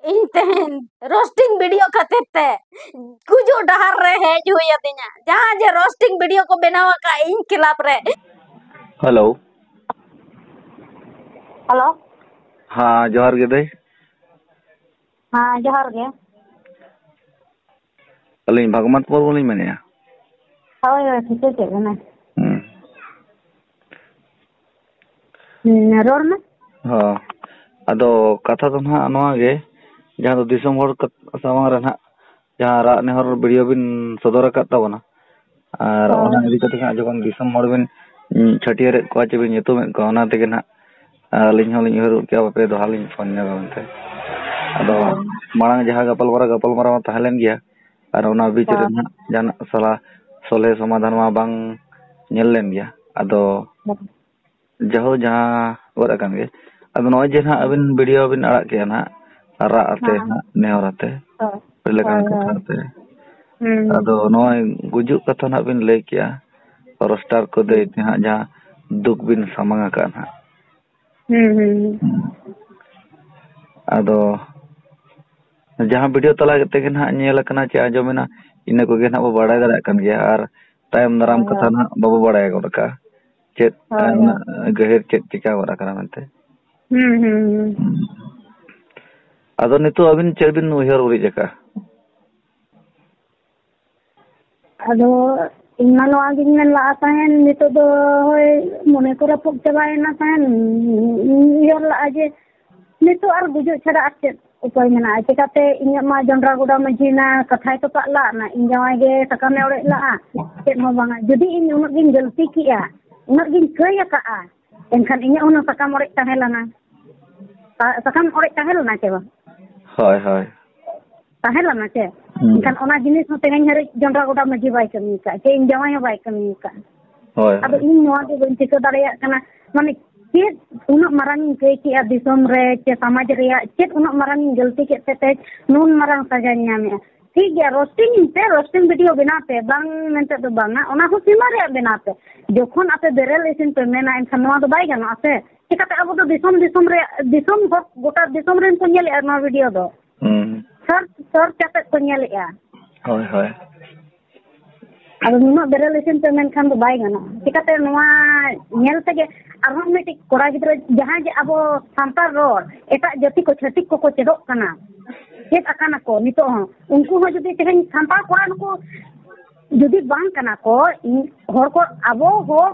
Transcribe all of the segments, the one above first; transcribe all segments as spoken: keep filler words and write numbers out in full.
ᱤᱧ ᱛᱮᱦᱮᱧ roasting video ᱠᱷᱟᱹᱛᱤᱨ ᱛᱮ ᱜᱩᱡᱩᱜ ᱰᱟᱦᱟᱨ ᱨᱮ ᱦᱮᱡ ᱦᱩᱭ ᱟᱹᱫᱤᱧᱟ᱾ ᱡᱟᱦᱟᱸ ᱡᱮ ᱨᱳᱥᱴᱤᱝ ᱵᱷᱤᱰᱤᱭᱳ ᱠᱚ ᱵᱮᱱᱟᱣ ᱟᱠᱟᱫ ᱤᱧ ᱠᱷᱤᱞᱟᱯ ᱨᱮ᱾ ᱦᱮᱞᱳ᱾ ᱦᱮᱞᱳ᱾ ᱦᱮᱸ, ᱡᱚᱦᱟᱨ ᱜᱮ ᱫᱟᱹᱭ᱾ ᱦᱮᱸ, ᱡᱚᱦᱟᱨ ᱜᱮ᱾ ᱟᱹᱞᱤᱧ ᱵᱷᱟᱜᱽᱢᱟᱛ ᱢᱩᱨᱢᱩ ᱞᱤᱧ ᱢᱮᱱᱮᱫᱼᱟ᱾ ᱦᱳᱭ, ᱦᱳᱭ, ᱴᱷᱤᱠᱟᱹ ᱠᱮᱫ ᱵᱮᱱᱟ᱾ ᱦᱩᱸ᱾ ᱦᱩᱸ, ᱨᱚᱲ ᱢᱮ᱾ ᱦᱚᱸ, ᱟᱫᱚ ᱠᱟᱛᱷᱟ ᱫᱚ ᱱᱟᱦᱟᱜ ᱱᱚᱣᱟ ᱜᱮ, ᱡᱟᱦᱟᱸ ᱫᱚ ᱫᱤᱥᱚᱢ ᱦᱚᱲ ᱠᱟᱛ-, ᱥᱟᱢᱟᱝ ᱨᱮ ᱱᱟᱦᱟᱜ ᱡᱟᱦᱟᱸ ᱨᱟᱜ ᱱᱮᱦᱚᱨ ᱵᱷᱤᱰᱤᱭᱳ ᱵᱤᱱ ᱥᱚᱫᱚᱨ ᱟᱠᱟᱫ ᱛᱟᱵᱚᱱᱟ, ᱟᱨ ᱦᱳᱭ᱾ ᱚᱱᱟ ᱤᱫᱤ ᱠᱟᱛᱮ ᱦᱟᱸᱜ ᱡᱚᱠᱷᱚᱱ ᱫᱤᱥᱚᱢ ᱦᱚᱲ ᱵᱤᱱ, ᱩᱸ, ᱪᱷᱟᱹᱴᱭᱟᱹᱨᱮᱫ ᱠᱚᱣᱟ ᱪᱮ ᱵᱤᱱ ᱧᱩᱛᱩᱢᱮᱫ ᱠᱚᱣᱟ, ᱚᱱᱟ ᱛᱮᱜᱮ ᱱᱟᱦᱟᱜ ᱟᱹᱞᱤᱧ ᱦᱚᱸᱞᱤᱧ ᱩᱭᱦᱟᱹᱨ ᱜᱚᱫ ᱠᱮᱜᱼᱟ, ᱵᱟᱯᱮ ᱫᱚᱦᱲᱟ ᱞᱤᱧ ᱯᱷᱳᱱ ᱧᱚᱜᱟ ᱢᱮᱱᱛᱮ᱾ ᱟᱫᱚ ᱦᱳᱭ᱾ ᱢᱟᱲᱟᱝ ᱡᱟᱦᱟᱸ ᱜᱟᱯᱟᱞᱢᱟᱨᱟᱣ, ᱜᱟᱯᱟᱞᱢᱟᱨᱟᱣ ᱢᱟ ᱛᱟᱦᱮᱸ ᱞᱮᱱ ᱜᱮᱭᱟ, ᱟᱨ ᱚᱱᱟ ᱵᱤᱪ ᱨᱮ ᱦᱳᱭ᱾ ᱱᱟᱦᱟᱜ ᱡᱟᱦᱟᱱᱟᱜ ᱥᱟᱞᱟ ᱥᱚᱞᱦᱮ ᱥᱚᱢᱟᱫᱷᱟᱱ ᱢᱟ ᱵᱟᱝ ᱧᱮᱞ ᱞᱮᱱ ᱜᱮᱭᱟ᱾ ᱟᱫᱚ ᱦᱳᱭ᱾ ᱡᱟᱦᱳ ᱡᱟᱦᱟᱸ ᱜᱚᱫ ᱟᱠᱟᱱ ᱜᱮ, ᱟᱫᱚ ᱱᱚᱜᱼᱚᱭ ᱡᱮ ᱱᱟᱦᱟᱜ ᱟᱹᱵᱤᱱ ᱵᱷᱤᱰᱤᱭᱳ ᱵᱤᱱ ᱟᱲᱟᱜ ᱠᱮᱜᱼᱟ ᱱᱟᱦᱟᱜ, ᱨᱟᱜ ᱟᱛᱮ ᱦᱮᱸ᱾ ᱱᱟᱦᱟᱜ, ᱱᱮᱦᱚᱨ ᱟᱛᱮ, ᱦᱳᱭ᱾ ᱟᱹᱰᱤ ᱞᱮᱠᱟᱱ ᱦᱳᱭ, ᱠᱟᱛᱷᱟ ᱦᱳᱭ᱾ ᱟᱛᱮ᱾ ᱦᱩᱸ᱾ ᱟᱫᱚ ᱱᱚᱜᱼᱚᱭ ᱜᱩᱡᱩᱜ ᱠᱟᱛᱷᱟ ᱱᱟᱦᱟᱜ ᱵᱤᱱ ᱞᱟᱹᱭ ᱠᱮᱜᱼᱟ, ᱨᱳᱥᱴᱟᱨ ᱠᱚ ᱫᱟᱹᱭ ᱦᱩᱸ᱾ ᱛᱮ ᱦᱟᱸᱜ ᱡᱟᱦᱟᱸ ᱫᱩᱠ ᱵᱤᱱ ᱥᱟᱢᱟᱝ ᱟᱠᱟᱫᱼᱟ ᱱᱟᱦᱟᱜ᱾ ᱦᱩᱸ, ᱦᱩᱸ, ᱦᱩᱸ᱾ ᱟᱫᱚ ᱡᱟᱦᱟᱸ ᱵᱷᱤᱰᱤᱭᱳ ᱛᱟᱞᱟ ᱛᱮᱜᱮ ᱱᱟᱦᱟᱜ ᱧᱮᱞ ᱟᱠᱟᱱᱟ ᱪᱮ ᱟᱸᱡᱚᱢᱮᱱᱟ, ᱤᱱᱟᱹ ᱠᱚᱜᱮ ᱱᱟᱦᱟᱜ ᱵᱚ ᱵᱟᱲᱟᱭ ᱫᱟᱲᱮᱭᱟᱜ ᱠᱟᱱ ᱜᱮᱭᱟ, ᱟᱨ ᱛᱟᱭᱚᱢ ᱫᱟᱨᱟᱢ ᱦᱳᱭ, ᱠᱟᱛᱷᱟ ᱦᱳᱭ᱾ ᱱᱟᱦᱟᱜ ᱵᱟᱵᱚ ᱵᱟᱲᱟᱭ ᱜᱚᱫ ᱠᱟᱜᱼᱟ, ᱪᱮᱫ, ᱦᱳᱭ, ᱮ, ᱦᱳᱭ᱾ ᱩᱱᱟᱹᱜ ᱜᱟᱹᱦᱤᱨ ᱪᱮᱫ ᱪᱤᱠᱟ ᱜᱚᱫ ᱟᱠᱟᱱᱟ ᱢᱮᱱᱛᱮ᱾ ᱦᱩᱸ, ᱦᱩᱸ, ᱦᱩᱸ᱾ ᱟᱫᱚ ᱱᱤᱛᱚᱜ ᱟᱹᱵᱤᱱ ᱪᱮᱫ ᱵᱤᱱ ᱩᱭᱦᱟᱹᱨ ᱩᱨᱤᱡ ᱟᱠᱟᱜᱼᱟ? ᱟᱫᱚ ᱤᱧ ᱢᱟ ᱱᱚᱣᱟ ᱜᱤᱧ ᱢᱮᱱ ᱞᱟᱜᱼᱟ ᱛᱟᱦᱮᱱ, ᱱᱤᱛᱚᱜ ᱫᱚ ᱦᱳᱭ ᱢᱚᱱᱮ ᱠᱚ ᱨᱟᱹᱯᱩᱫ ᱪᱟᱵᱟᱭᱮᱱᱟ ᱛᱟᱦᱮᱱ᱾ ᱤᱧ ᱩᱭᱦᱟᱹᱨ ᱞᱟᱜᱼᱟ ᱡᱮ ᱱᱤᱛᱚᱜ ᱟᱨ ᱜᱩᱡᱩᱜ ᱪᱷᱟᱲᱟ ᱟᱨ ᱪᱮᱫ ᱩᱯᱟᱹᱭ ᱢᱮᱱᱟᱜᱼᱟ? ᱪᱮᱠᱟᱛᱮ ᱤᱧᱟᱹᱜ ᱢᱟ ᱡᱚᱱᱰᱨᱟ ᱜᱚᱰᱟ ᱢᱟᱹᱡᱷᱤ ᱱᱟ ᱠᱟᱛᱷᱟᱭ ᱛᱚᱯᱟᱜ ᱞᱟᱜ ᱱᱟ, ᱤᱧ ᱡᱟᱶᱟᱭ ᱜᱮ ᱥᱟᱠᱟᱢᱮ ᱚᱲᱮᱡ ᱞᱟᱜᱼᱟ, ᱪᱮᱫ ᱦᱚᱸ ᱵᱟᱝᱟ᱾ ᱡᱩᱫᱤ ᱤᱧ ᱩᱱᱟᱹᱜ ᱜᱤᱧ ᱜᱟᱹᱞᱛᱤ ᱠᱮᱜᱼᱟ, ᱩᱱᱟᱹᱜ ᱜᱤᱧ ᱠᱟᱹᱭ ᱟᱠᱟᱜᱼᱟ, ᱮᱱᱠᱷᱟᱱ ᱤᱧᱟᱹᱜ ᱦᱩᱱᱟᱹᱝ ᱥᱟᱠᱟᱢ ᱚᱲᱮᱡ ᱛᱟᱦᱮᱸ ᱞᱮᱱᱟ᱾ ᱥᱟ-, ᱥᱟᱠᱟᱢ ᱚᱲᱮᱡ ᱛᱟᱦᱮᱸ ᱞᱮᱱᱟ ᱪᱮ ᱵᱟᱝ? ᱦᱳᱭ, ᱦᱳᱭ᱾ ᱛᱟᱦᱮᱸ ᱞᱮᱱᱟ ᱪᱮ? ᱦᱩᱸ᱾ ᱮᱱᱠᱷᱟᱱ ᱚᱱᱟ ᱡᱤᱱᱤᱥ ᱦᱚᱸ ᱛᱮᱦᱮᱧ ᱦᱟᱹᱨᱤᱡ ᱡᱚᱱᱰᱨᱟ ᱜᱚᱰᱟ ᱢᱟᱹᱡᱷᱤ ᱵᱟᱭ ᱠᱟᱹᱢᱤ ᱟᱠᱟᱫ, ᱪᱮ ᱤᱧ ᱡᱟᱶᱟᱭ ᱦᱚᱸ ᱵᱟᱭ ᱠᱟᱹᱢᱤ ᱟᱠᱟᱫ᱾ ᱦᱳᱭ, ᱟᱫᱚ ᱦᱳᱭ᱾ ᱤᱧ ᱱᱚᱣᱟ ᱜᱮ ᱵᱟᱹᱧ ᱴᱷᱤᱠᱟᱹ ᱫᱟᱲᱮᱭᱟᱜ ᱠᱟᱱᱟ, ᱢᱟᱱᱮ ᱪᱮᱫ ᱩᱱᱟᱹᱜ ᱢᱟᱨᱟᱝ ᱤᱧ ᱠᱟᱹᱭ ᱠᱮᱜᱼᱟ ᱫᱤᱥᱚᱢ ᱨᱮ ᱪᱮ ᱥᱚᱢᱟᱡᱽ ᱨᱮᱭᱟᱜ, ᱪᱮᱫ ᱩᱱᱟᱹᱜ ᱢᱟᱨᱟᱝ ᱤᱧ ᱜᱟᱹᱞᱛᱤ ᱠᱮᱫ ᱛᱮ ᱛᱮᱦᱮᱧ ᱱᱩᱱ ᱢᱟᱨᱟᱝ ᱥᱟᱡᱟᱧ ᱧᱟᱢᱮᱜᱼᱟ? ᱴᱷᱤᱠ ᱜᱮᱭᱟ, ᱨᱳᱥᱴᱤᱝ ᱤᱧ ᱯᱮ, ᱨᱳᱥᱴᱤᱝ ᱵᱷᱤᱰᱤᱭᱳ ᱵᱮᱱᱟᱣ ᱯᱮ, ᱵᱟᱝ ᱢᱮᱱᱛᱮ ᱫᱚ ᱵᱟᱝᱟ, ᱚᱱᱟ ᱦᱚᱸ ᱥᱤᱢᱟᱹ ᱨᱮᱭᱟᱜ ᱵᱮᱱᱟᱣ ᱯᱮ᱾ ᱡᱚᱠᱷᱚᱱ ᱟᱯᱮ ᱵᱮᱨᱮᱞ ᱤᱥᱤᱱ ᱯᱮ ᱢᱮᱱᱟ, ᱮᱱᱠᱷᱟᱱ ᱱᱚᱣᱟ ᱫᱚ ᱵᱟᱭ ᱜᱟᱱᱚᱜᱼᱟ ᱥᱮ? ᱪᱤᱠᱟᱹᱛᱮ ᱟᱵᱚ ᱫᱚ ᱫᱤᱥᱚᱢ, ᱫᱤᱥᱚᱢ ᱨᱮ, ᱫᱤᱥᱚᱢ ᱦᱚᱲ, ᱜᱚᱴᱟ ᱫᱤᱥᱚᱢ ᱨᱮᱱ ᱠᱚ ᱧᱮᱞᱮᱫᱼᱟ ᱱᱚᱣᱟ ᱵᱷᱤᱰᱤᱭᱳ ᱫᱚ᱾ ᱦᱩᱸ᱾ ᱥᱟᱨᱪ, ᱥᱟᱨᱪ ᱠᱟᱛᱮ ᱠᱚ ᱧᱮᱞᱮᱫᱼᱟ᱾ ᱦᱳᱭ, ᱦᱳᱭ᱾ ᱟᱫᱚ ᱱᱩᱱᱟᱹᱜ ᱵᱮᱨᱮᱞ ᱤᱥᱤᱱ ᱯᱮ ᱢᱮᱱᱠᱷᱟᱱ ᱫᱚ ᱵᱟᱭ ᱜᱟᱱᱚᱜᱼᱟ᱾ ᱪᱤᱠᱟᱹᱛᱮ ᱱᱚᱣᱟ ᱧᱮᱞ ᱛᱮᱜᱮ ᱟᱨᱦᱚᱸ ᱢᱤᱫᱴᱤᱡ ᱠᱚᱲᱟ ᱜᱤᱫᱽᱨᱟᱹ, ᱡᱟᱦᱟᱸᱭ ᱡᱮ ᱟᱵᱚ ᱥᱟᱱᱛᱟᱲ ᱨᱚᱲ ᱮᱴᱟᱜ ᱡᱟᱹᱛᱤ ᱠᱚ, ᱪᱷᱟᱹᱛᱤᱠ ᱠᱚᱠᱚ ᱪᱮᱫᱚᱜ ᱠᱟᱱᱟ, ᱪᱮᱫ ᱟᱠᱟᱱᱟ ᱠᱚ ᱱᱤᱛᱚᱜ ᱦᱚᱸ, ᱩᱱᱠᱩ ᱦᱚᱸ ᱡᱩᱫᱤ ᱛᱮᱦᱮᱧ ᱥᱟᱱᱛᱟᱲ ᱠᱚᱲᱟ ᱱᱩᱠᱩ ᱡᱩᱫᱤ ᱵᱟᱝ ᱠᱟᱱᱟ ᱠᱚ, ᱤᱧ, ᱦᱚᱲ ᱠᱚ, ᱟᱵᱚ ᱦᱚᱲ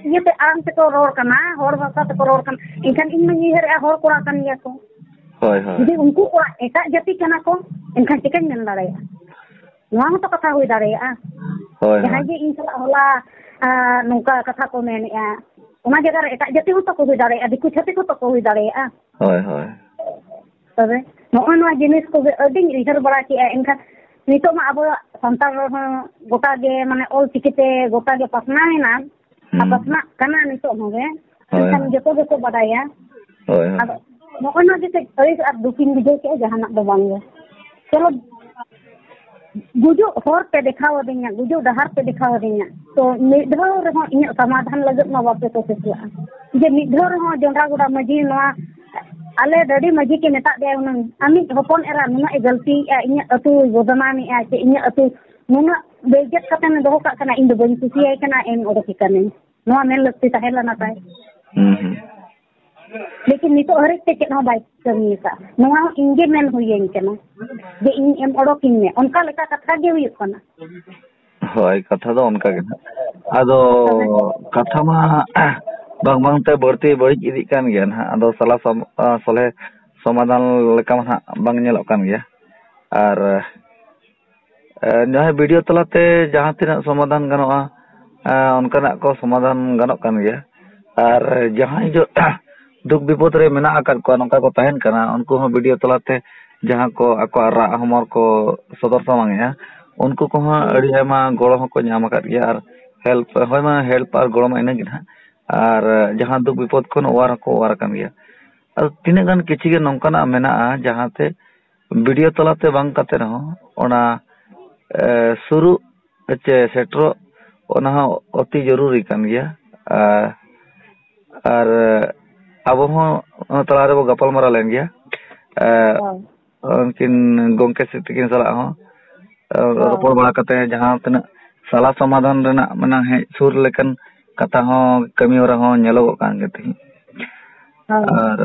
ᱤᱭᱟᱹᱛᱮ ᱟᱲᱟᱝ ᱛᱮᱠᱚ ᱨᱚᱲ ᱠᱟᱱᱟ, ᱦᱚᱲ ᱵᱷᱟᱥᱟ ᱛᱮᱠᱚ ᱨᱚᱲ ᱠᱟᱱᱟ, ᱮᱱᱠᱷᱟᱱ ᱤᱧ ᱢᱟᱧ ᱩᱭᱦᱟᱹᱨᱮᱜᱼᱟ ᱦᱚᱲ ᱠᱚᱲᱟ ᱠᱟᱱ ᱜᱮᱭᱟ ᱠᱚ᱾ ᱦᱳᱭ, ᱦᱳᱭ᱾ ᱡᱩᱫᱤ ᱩᱱᱠᱩ ᱠᱚᱲᱟ ᱮᱴᱟᱜ ᱡᱟᱹᱛᱤ ᱠᱟᱱᱟ ᱠᱚ, ᱮᱱᱠᱷᱟᱱ ᱪᱤᱠᱟᱹᱧ ᱢᱮᱱ ᱫᱟᱲᱮᱭᱟᱜᱼᱟ? ᱱᱚᱣᱟ ᱦᱚᱸᱛᱚ ᱠᱟᱛᱷᱟ ᱦᱩᱭ ᱫᱟᱲᱮᱭᱟᱜᱼᱟ᱾ ᱦᱳᱭ, ᱦᱳᱭ᱾ ᱡᱟᱦᱟᱸᱭ ᱡᱮ ᱤᱧ ᱥᱟᱞᱟᱜ ᱦᱚᱞᱟ, ᱟ, ᱱᱚᱝᱠᱟ ᱠᱟᱛᱷᱟ ᱠᱚ ᱢᱮᱱᱮᱜᱼᱟ, ᱚᱱᱟ ᱡᱟᱭᱜᱟ ᱨᱮ ᱮᱴᱟᱜ ᱡᱟᱹᱛᱤ ᱦᱚᱸᱛᱚ ᱠᱚ ᱦᱩᱭ ᱫᱟᱲᱮᱭᱟᱜᱼᱟ, ᱫᱤᱠᱩ ᱪᱷᱟᱹᱛᱤᱠ ᱦᱚᱸᱛᱚ ᱠᱚ ᱦᱩᱭ ᱫᱟᱲᱮᱭᱟᱜᱼᱟ᱾ ᱦᱳᱭ, ᱦᱳᱭ᱾ ᱛᱚᱵᱮ ᱱᱚᱜᱼᱚᱭ ᱱᱚᱣᱟ ᱡᱤᱱᱤᱥ ᱠᱚᱜᱮ ᱟᱹᱰᱤᱧ ᱩᱭᱦᱟᱹᱨ ᱵᱟᱲᱟ ᱠᱮᱜᱼᱟ᱾ ᱮᱱᱠᱷᱟᱱ ᱱᱤᱛᱚᱜ ᱢᱟ ᱟᱵᱚᱣᱟᱜ ᱥᱟᱱᱛᱟᱲ ᱨᱚᱲ ᱦᱚᱸ ᱜᱚᱴᱟ ᱜᱮ, ᱢᱟᱱᱮ, ᱚᱞ ᱪᱤᱠᱤ ᱛᱮ ᱜᱚᱴᱟ ᱜᱮ ᱯᱟᱥᱱᱟᱣ ᱮᱱᱟ, ᱦᱩᱸ᱾ ᱟᱨ ᱯᱟᱥᱱᱟᱜ ᱠᱟᱱᱟ ᱱᱤᱛᱚᱜ ᱦᱚᱸ ᱜᱮ᱾ ᱦᱳᱭ᱾ ᱮᱱᱠᱷᱟᱱ ᱡᱚᱛᱚ ᱜᱮᱠᱚ ᱵᱟᱰᱟᱭᱟ᱾ ᱦᱳᱭ, ᱦᱳᱭ᱾ ᱟᱫᱚ ᱱᱚᱜᱼᱚᱭ ᱱᱚᱣᱟ ᱜᱮᱥᱮ ᱟᱹᱲᱤᱥ ᱟᱨ ᱫᱩᱠᱤᱧ ᱵᱩᱡᱷᱟᱹᱣ ᱠᱮᱜᱼᱟ, ᱡᱟᱦᱟᱱᱟᱜ ᱫᱚ ᱵᱟᱝ ᱜᱮ᱾ ᱪᱚᱞᱚ, ᱜᱩᱡᱩᱜ ᱦᱚᱨ ᱯᱮ ᱫᱮᱠᱷᱟᱣ ᱟᱹᱫᱤᱧᱟ, ᱜᱩᱡᱩᱜ ᱰᱟᱦᱟᱨ ᱯᱮ ᱫᱮᱠᱷᱟᱣ ᱟᱹᱫᱤᱧᱟ᱾ ᱛᱚ, ᱢᱤᱫ ᱫᱷᱟᱣ ᱨᱮᱦᱚᱸ ᱤᱧᱟᱹᱜ ᱥᱚᱢᱟᱫᱷᱟᱱ ᱞᱟᱹᱜᱤᱫ ᱢᱟ ᱵᱟᱯᱮ ᱠᱳᱥᱤᱥ ᱞᱟᱜᱼᱟ᱾ ᱡᱮ ᱢᱤᱫ ᱫᱷᱟᱣ ᱨᱮᱦᱚᱸ ᱡᱚᱱᱰᱨᱟ ᱜᱚᱰᱟ ᱢᱟᱹᱡᱷᱤ ᱱᱚᱣᱟ ᱟᱞᱮ ᱰᱟᱹᱰᱤ ᱢᱟᱹᱡᱷᱤ ᱜᱮ ᱢᱮᱛᱟᱜ ᱫᱮᱭᱟ ᱦᱩᱱᱟᱹᱝ, "ᱟᱢᱤᱡ ᱦᱚᱯᱚᱱ ᱮᱨᱟ ᱱᱩᱱᱟᱹᱜ ᱮ ᱜᱟᱹᱞᱛᱤᱭᱮᱜᱼᱟ, ᱤᱧᱟᱹᱜ ᱟᱹᱛᱩᱭ ᱵᱚᱫᱱᱟᱢᱮᱜᱼᱟ, ᱪᱮ ᱤᱧᱟᱹᱜ ᱟᱹᱛᱩ ᱱᱩᱱᱟᱹᱜ ᱵᱮᱤᱡᱽᱡᱚᱛ ᱠᱟᱛᱮ ᱮ ᱫᱚᱦᱚ ᱠᱟᱜ ᱠᱟᱱᱟ, ᱤᱧ ᱫᱚ ᱵᱟᱹᱧ ᱠᱩᱥᱤᱭᱟᱭ ᱠᱟᱱᱟ, ᱮᱢ ᱚᱰᱚᱠᱮ ᱠᱟᱹᱱᱟᱹᱧ᱾" ᱱᱚᱣᱟ ᱢᱮᱱ ᱞᱟᱹᱠᱛᱤ ᱛᱟᱦᱮᱸ ᱞᱮᱱᱟ ᱛᱟᱭ᱾ ᱦᱩᱸ, ᱦᱩᱸ᱾ ᱞᱮᱠᱤᱱ ᱱᱤᱛᱚᱜ ᱦᱟᱹᱨᱤᱡ ᱛᱮ ᱪᱮᱫ ᱦᱚᱸ ᱵᱟᱭ ᱠᱟᱹᱢᱤ ᱟᱠᱟᱫᱼᱟ᱾ ᱱᱚᱣᱟ ᱦᱚᱸ ᱤᱧ ᱜᱮ ᱢᱮᱱ ᱦᱩᱭᱟᱹᱧ ᱠᱟᱱᱟ ᱡᱮ ᱤᱧ ᱮᱢ ᱚᱰᱚᱠᱤᱧ ᱢᱮ, ᱚᱱᱠᱟ ᱞᱮᱠᱟ ᱠᱟᱛᱷᱟ ᱜᱮ ᱦᱩᱭᱩᱜ ᱠᱟᱱᱟ᱾ ᱦᱳᱭ, ᱠᱟᱛᱷᱟ ᱫᱚ ᱚᱱᱠᱟ ᱜᱮ ᱱᱟᱦᱟᱜ᱾ ᱟᱫᱚ ᱠᱟᱛᱷᱟ ᱢᱟ ᱵᱟᱝ ᱵᱟᱝ ᱛᱮ ᱵᱟᱹᱲᱛᱤ ᱵᱟᱹᱲᱤᱡ ᱤᱫᱤᱜ ᱠᱟᱱ ᱜᱮᱭᱟ ᱱᱟᱦᱟᱜ᱾ ᱟᱫᱚ ᱥᱟᱞᱟ ᱥᱚᱢ-, ᱟ, ᱥᱚᱞᱦᱮ ᱥᱚᱢᱟᱫᱷᱟᱱ ᱞᱮᱠᱟ ᱢᱟ ᱱᱟᱦᱟᱜ ᱵᱟᱝ ᱧᱮᱞᱚᱜ ᱠᱟᱱ ᱜᱮᱭᱟ᱾ ᱟᱨ ᱮ, ᱱᱚᱣᱟ ᱵᱷᱤᱰᱤᱭᱳ ᱛᱟᱞᱟᱛᱮ ᱡᱟᱦᱟᱸ ᱛᱤᱱᱟᱹᱜ ᱥᱚᱢᱟᱫᱷᱟᱱ ᱜᱟᱱᱚᱜᱼᱟ, ᱮ, ᱚᱱᱠᱟᱱᱟᱜ ᱠᱚ ᱥᱚᱢᱟᱫᱷᱟᱱ ᱜᱟᱱᱚᱜ ᱠᱟᱱ ᱜᱮᱭᱟ᱾ ᱟᱨ ᱡᱟᱦᱟᱸᱭ ᱡᱚ-, ᱫᱩᱠ ᱵᱤᱯᱚᱫ ᱨᱮ ᱢᱮᱱᱟᱜ ᱟᱠᱟᱫ ᱠᱚᱣᱟ, ᱱᱚᱝᱠᱟ ᱠᱚ ᱛᱟᱦᱮᱱ ᱠᱟᱱᱟ, ᱩᱱᱠᱩ ᱦᱚᱸ ᱵᱷᱤᱰᱤᱭᱳ ᱛᱟᱞᱟᱛᱮ ᱡᱟᱦᱟᱸ ᱠᱚ ᱟᱠᱚᱣᱟᱜ ᱨᱟᱜ ᱦᱚᱢᱚᱨ ᱠᱚ ᱥᱚᱫᱚᱨ ᱥᱟᱢᱟᱝᱮᱜᱼᱟ, ᱩᱱᱠᱩ ᱠᱚᱦᱚᱸ ᱦᱩᱸ᱾ ᱟᱹᱰᱤ ᱟᱭᱢᱟ ᱜᱚᱲᱚ ᱦᱚᱸᱠᱚ ᱧᱟᱢ ᱟᱠᱟᱫ ᱜᱮᱭᱟ᱾ ᱟᱨ ᱦᱮᱞᱯ, ᱦᱳᱭ ᱢᱟ, ᱦᱮᱞᱯ ᱟᱨ ᱜᱚᱲᱚ ᱢᱟ ᱤᱱᱟᱹ ᱜᱮ ᱱᱟᱦᱟᱜ᱾ ᱟᱨ ᱡᱟᱦᱟᱸ ᱫᱩᱠ ᱵᱤᱯᱚᱫ ᱠᱷᱚᱱ ᱚᱣᱟᱨ ᱦᱚᱸᱠᱚ ᱚᱣᱟᱨ ᱟᱠᱟᱱ ᱜᱮᱭᱟ᱾ ᱟᱫᱚ ᱛᱤᱱᱟᱹᱜ ᱜᱟᱱ ᱠᱤᱪᱷᱤ ᱜᱮ ᱱᱚᱝᱠᱟᱱᱟᱜ ᱢᱮᱱᱟᱜᱼᱟ, ᱡᱟᱦᱟᱸᱛᱮ ᱵᱷᱤᱰᱤᱭᱳ ᱛᱟᱞᱟᱛᱮ ᱵᱟᱝ ᱠᱟᱛᱮ ᱨᱮᱦᱚᱸ ᱚᱱᱟ, ᱮ, ᱥᱩᱨᱩᱜ ᱪᱮ ᱥᱮᱴᱮᱨᱚᱜ, ᱚᱱᱟ ᱦᱚᱸ ᱚᱛᱤ ᱡᱚᱨᱩᱨᱤ ᱠᱟᱱ ᱜᱮᱭᱟ᱾ ᱟᱨ, ᱟᱨ ᱟᱵᱚ ᱦᱚᱸ ᱚᱱᱟ ᱛᱟᱞᱟ ᱨᱮᱵᱚ ᱜᱟᱯᱟᱞ ᱢᱟᱨᱟᱣ ᱞᱮᱱ ᱜᱮᱭᱟ᱾ ᱮ, ᱦᱳᱭ᱾ ᱩᱱᱠᱤᱱ ᱜᱚᱢᱠᱮ ᱥᱮ ᱛᱟᱹᱠᱤᱱ ᱥᱟᱞᱟᱜ ᱦᱚᱸ, ᱮ, ᱦᱳᱭ᱾ ᱨᱚᱯᱚᱲ ᱵᱟᱲᱟ ᱠᱟᱛᱮ ᱡᱟᱦᱟᱸ ᱛᱤᱱᱟᱹᱜ ᱥᱟᱞᱟ ᱥᱚᱢᱟᱫᱷᱟᱱ ᱨᱮᱱᱟᱜ ᱢᱟᱱᱮ ᱦᱮᱡ ᱥᱩᱨ ᱞᱮᱠᱟᱱ ᱠᱟᱛᱷᱟ ᱦᱚᱸ, ᱠᱟᱹᱢᱤ ᱦᱚᱨᱟ ᱦᱚᱸ ᱧᱮᱞᱚᱜᱚᱜ ᱠᱟᱱ ᱜᱮ ᱛᱟᱦᱮᱸᱫ᱾ ᱦᱳᱭ᱾ ᱟᱨ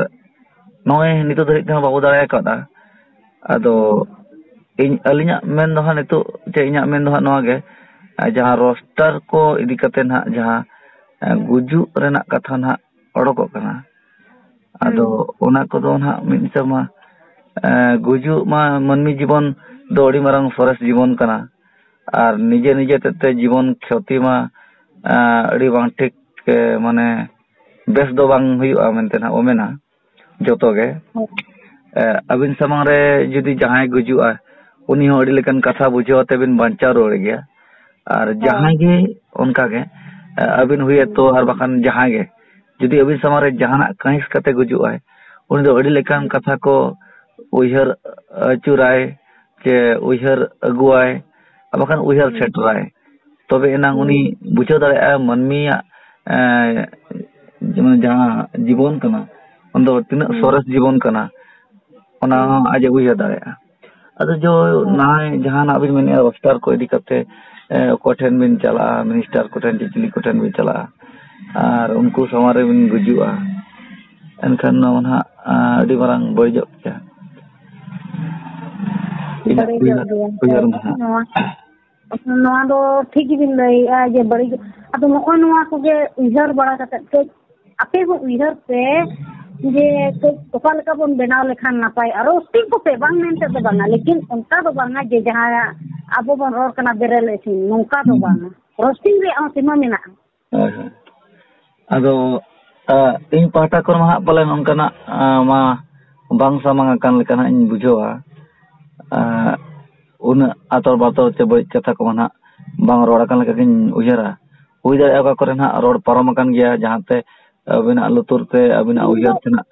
ᱱᱚᱜᱼᱚᱭ ᱱᱤᱛᱚᱜ ᱫᱷᱟᱹᱨᱤᱡ ᱛᱮᱦᱚᱸ ᱵᱟᱵᱚ ᱫᱟᱲᱮ ᱟᱠᱟᱫᱟ᱾ ᱟᱫᱚ ᱤᱧ, ᱟᱹᱞᱤᱧᱟᱜ ᱢᱮᱱ ᱫᱚ ᱦᱟᱸᱜ ᱱᱤᱛᱚᱜ, ᱪᱮ ᱤᱧᱟᱹᱜ ᱢᱮᱱ ᱫᱚ ᱦᱟᱸᱜ ᱱᱚᱣᱟ ᱜᱮ, ᱟᱨ ᱡᱟᱦᱟᱸ ᱨᱳᱥᱴᱟᱨ ᱠᱚ ᱤᱫᱤ ᱠᱟᱛᱮ ᱱᱟᱦᱟᱜ ᱡᱟᱦᱟᱸ, ᱮ, ᱜᱩᱡᱩᱜ ᱨᱮᱱᱟᱜ ᱠᱟᱛᱷᱟ ᱱᱟᱦᱟᱜ ᱚᱰᱚᱠᱚᱜ ᱠᱟᱱᱟ᱾ ᱟᱫᱚ ᱦᱩᱸ᱾ ᱚᱱᱟ ᱠᱚᱫᱚ ᱱᱟᱦᱟᱜ ᱢᱤᱫ ᱦᱤᱥᱟᱹᱵ ᱢᱟ, ᱮ, ᱜᱩᱡᱩᱜ ᱢᱟ ᱢᱟᱹᱱᱢᱤ ᱡᱤᱵᱚᱱ ᱫᱚ ᱟᱹᱰᱤ ᱢᱟᱨᱟᱝ ᱥᱚᱨᱮᱥ ᱡᱤᱵᱚᱱ ᱠᱟᱱᱟ᱾ ᱟᱨ ᱱᱤᱡᱮ ᱱᱤᱡᱮ ᱛᱮ, ᱛᱮ ᱡᱤᱵᱚᱱ ᱠᱷᱚᱛᱤ ᱢᱟ, ᱮ, ᱟᱹᱰᱤ ᱵᱟᱝ ᱴᱷᱤᱠ, ᱮ, ᱢᱟᱱᱮ ᱵᱮᱥ ᱫᱚ ᱵᱟᱝ ᱦᱩᱭᱩᱜᱼᱟ ᱢᱮᱱᱛᱮ ᱱᱟᱦᱟᱜ ᱵᱚ ᱢᱮᱱᱟ᱾ ᱡᱚᱛᱚ ᱜᱮ᱾ ᱦᱳᱭ᱾ ᱮ, ᱟᱹᱵᱤᱱ ᱥᱟᱢᱟᱝ ᱨᱮ ᱡᱩᱫᱤ ᱡᱟᱦᱟᱸᱭ ᱜᱩᱡᱩᱜᱼᱟ, ᱩᱱᱤ ᱦᱚᱸ ᱟᱹᱰᱤ ᱞᱮᱠᱟᱱ ᱠᱟᱛᱷᱟ ᱵᱩᱡᱷᱟᱹᱣ ᱟᱛᱮ ᱵᱤᱱ ᱵᱟᱧᱪᱟᱣ ᱨᱩᱣᱟᱹᱲ ᱜᱮᱭᱟ᱾ ᱟᱨ ᱦᱳᱭ᱾ ᱡᱟᱦᱟᱸᱭ ᱜᱮ ᱚᱱᱠᱟ ᱜᱮ, ᱮ, ᱟᱹᱵᱤᱱ ᱦᱩᱭᱮᱛᱚ ᱦᱩᱸ᱾ ᱟᱨ ᱵᱟᱠᱷᱟᱱ ᱡᱟᱦᱟᱸᱭ ᱜᱮ, ᱡᱩᱫᱤ ᱟᱹᱵᱤᱱ ᱥᱟᱢᱟᱝ ᱨᱮ ᱡᱟᱦᱟᱱᱟᱜ ᱠᱟᱹᱦᱤᱥ ᱠᱟᱛᱮ ᱜᱩᱡᱩᱜᱼᱟᱭ, ᱩᱱᱤ ᱫᱚ ᱟᱹᱰᱤ ᱞᱮᱠᱟᱱ ᱦᱩᱸ᱾ ᱠᱟᱛᱷᱟ ᱠᱚ ᱩᱭᱦᱟᱹᱨ ᱟᱹᱪᱩᱨᱟᱭ, ᱪᱮ ᱩᱭᱦᱟᱹᱨ ᱟᱹᱜᱩᱣᱟᱭ, ᱟᱨ ᱵᱟᱠᱷᱟᱱ ᱩᱭᱦᱟᱹᱨ ᱦᱩᱸ᱾ ᱥᱮᱴᱮᱨᱟᱭ᱾ ᱛᱚᱵᱮ ᱮᱱᱟᱝ ᱩᱱᱤ ᱦᱩᱸ᱾ ᱵᱩᱡᱷᱟᱹᱣ ᱫᱟᱲᱮᱭᱟᱜᱼᱟ ᱢᱟᱹᱱᱢᱤᱭᱟᱜ, ᱮ, ᱡᱮᱢᱚᱱ ᱡᱟᱦᱟᱸ ᱡᱤᱵᱚᱱ ᱠᱟᱱᱟ, ᱚᱱᱟ ᱫᱚ ᱛᱤᱱᱟᱹᱜ ᱦᱩᱸ᱾ ᱥᱚᱨᱮᱥ ᱡᱤᱵᱚᱱ ᱠᱟᱱᱟ, ᱚᱱᱟ ᱦᱩᱸ᱾ ᱦᱚᱸ ᱟᱡ ᱮ ᱩᱭᱦᱟᱹᱨ ᱫᱟᱲᱮᱭᱟᱜᱼᱟ᱾ ᱟᱫᱚ ᱡᱚ, ᱦᱳᱭ᱾ ᱱᱚᱜᱼᱚᱭ ᱡᱟᱦᱟᱱᱟᱜ ᱵᱤᱱ ᱢᱮᱱᱮᱫᱼᱟ, ᱨᱳᱥᱴᱟᱨ ᱠᱚ ᱤᱫᱤ ᱠᱟᱛᱮ, ᱮ, ᱚᱠᱚᱭ ᱴᱷᱮᱱ ᱵᱤᱱ ᱪᱟᱞᱟᱜᱼᱟ, ᱢᱤᱱᱤᱥᱴᱟᱨ ᱠᱚᱴᱷᱮᱱ ᱪᱮ ᱪᱤᱞᱤ ᱠᱚᱴᱷᱮᱱ ᱵᱤᱱ ᱪᱟᱞᱟᱜᱼᱟ, ᱟᱨ ᱩᱱᱠᱩ ᱥᱟᱢᱟᱝ ᱨᱮᱵᱤᱱ ᱜᱩᱡᱩᱜᱼᱟ, ᱮᱱᱠᱷᱟᱱ ᱱᱚᱣᱟ ᱱᱟᱦᱟᱜ, ᱟ, ᱟᱹᱰᱤ ᱢᱟᱨᱟᱝ ᱵᱟᱹᱲᱤᱡᱚᱜ ᱜᱮᱭᱟ᱾ ᱤᱧᱟᱹᱜ ᱵᱟᱹᱲᱤᱡᱚᱜ ᱩᱭᱦᱟᱹᱨ, ᱜᱮᱭᱟ᱾ ᱩᱭᱦᱟᱹᱨ ᱫᱚ ᱱᱟᱦᱟᱜ᱾ ᱱᱚᱣᱟ, ᱱᱚᱣᱟ ᱫᱚ ᱴᱷᱤᱠ ᱜᱮᱵᱤᱱ ᱞᱟᱹᱭᱮᱜᱼᱟ ᱡᱮ ᱵᱟᱹᱲᱤᱡ, ᱟᱫᱚ ᱱᱚᱜᱼᱚᱭ ᱱᱚᱣᱟ ᱠᱚᱜᱮ ᱩᱭᱦᱟᱹᱨ ᱵᱟᱲᱟ ᱠᱟᱛᱮᱫ ᱠᱟᱹᱡ ᱟᱯᱮ ᱦᱚᱸ ᱩᱭᱦᱟᱹᱨ ᱯᱮ ᱡᱮ ᱠᱟᱹᱡ ᱚᱠᱟ ᱞᱮᱠᱟ ᱵᱚᱱ ᱵᱮᱱᱟᱣ ᱞᱮᱠᱷᱟᱱ ᱱᱟᱯᱟᱭᱚᱜᱼᱟ᱾ ᱨᱳᱥᱴᱤᱝ ᱠᱚᱯᱮ ᱵᱟᱝ ᱢᱮᱱᱛᱮ ᱫᱚ ᱵᱟᱝᱟ, ᱞᱮᱠᱤᱱ ᱚᱱᱠᱟ ᱫᱚ ᱵᱟᱝᱟ ᱡᱮ ᱡᱟᱦᱟᱸ ᱟᱵᱚ ᱵᱚᱱ ᱨᱚᱲ ᱠᱟᱱᱟ ᱵᱮᱨᱮᱞ ᱤᱥᱤᱱ, ᱱᱚᱝᱠᱟ ᱫᱚ ᱦᱩᱸ᱾ ᱵᱟᱝᱟ᱾ ᱨᱳᱥᱴᱤᱝ ᱨᱮᱭᱟᱜ ᱦᱚᱸ ᱥᱤᱢᱟᱹ ᱢᱮᱱᱟᱜᱼᱟ᱾ ᱦᱳᱭ, ᱦᱳᱭ᱾ ᱟᱫᱚ, ᱟ, ᱤᱧ ᱯᱟᱦᱴᱟ ᱠᱷᱚᱱ ᱢᱟ ᱦᱟᱸᱜ ᱯᱟᱞᱮᱱ ᱚᱱᱠᱟᱱᱟᱜ, ᱟ, ᱢᱟ ᱵᱟᱝ ᱥᱟᱢᱟᱝ ᱟᱠᱟᱱ ᱞᱮᱠᱟ ᱦᱟᱸᱜ ᱤᱧ ᱵᱩᱡᱷᱟᱹᱣᱟ᱾ ᱟ, ᱩᱱᱟᱹᱜ ᱟᱛᱚᱨ ᱵᱟᱛᱚᱨ ᱪᱮ ᱵᱟᱹᱲᱤᱡ ᱠᱟᱛᱷᱟ ᱠᱚᱢᱟ ᱦᱟᱸᱜ ᱵᱟᱝ ᱨᱚᱲ ᱟᱠᱟᱱ ᱞᱮᱠᱟᱜᱤᱧ ᱩᱭᱦᱟᱹᱨᱟ᱾ ᱦᱩᱭ ᱫᱟᱲᱮᱭᱟᱜᱼᱟ ᱚᱠᱟ ᱠᱚᱨᱮ ᱦᱟᱸᱜ ᱨᱚᱲ ᱯᱟᱨᱚᱢ ᱟᱠᱟᱱ ᱜᱮᱭᱟ, ᱡᱟᱦᱟᱸᱛᱮ ᱟᱹᱵᱤᱱᱟᱜ ᱞᱩᱛᱩᱨ ᱛᱮ ᱟᱹᱵᱤᱱᱟᱜ ᱤᱧ ᱫᱚ, ᱩᱭᱦᱟᱹᱨ ᱛᱮᱱᱟᱜ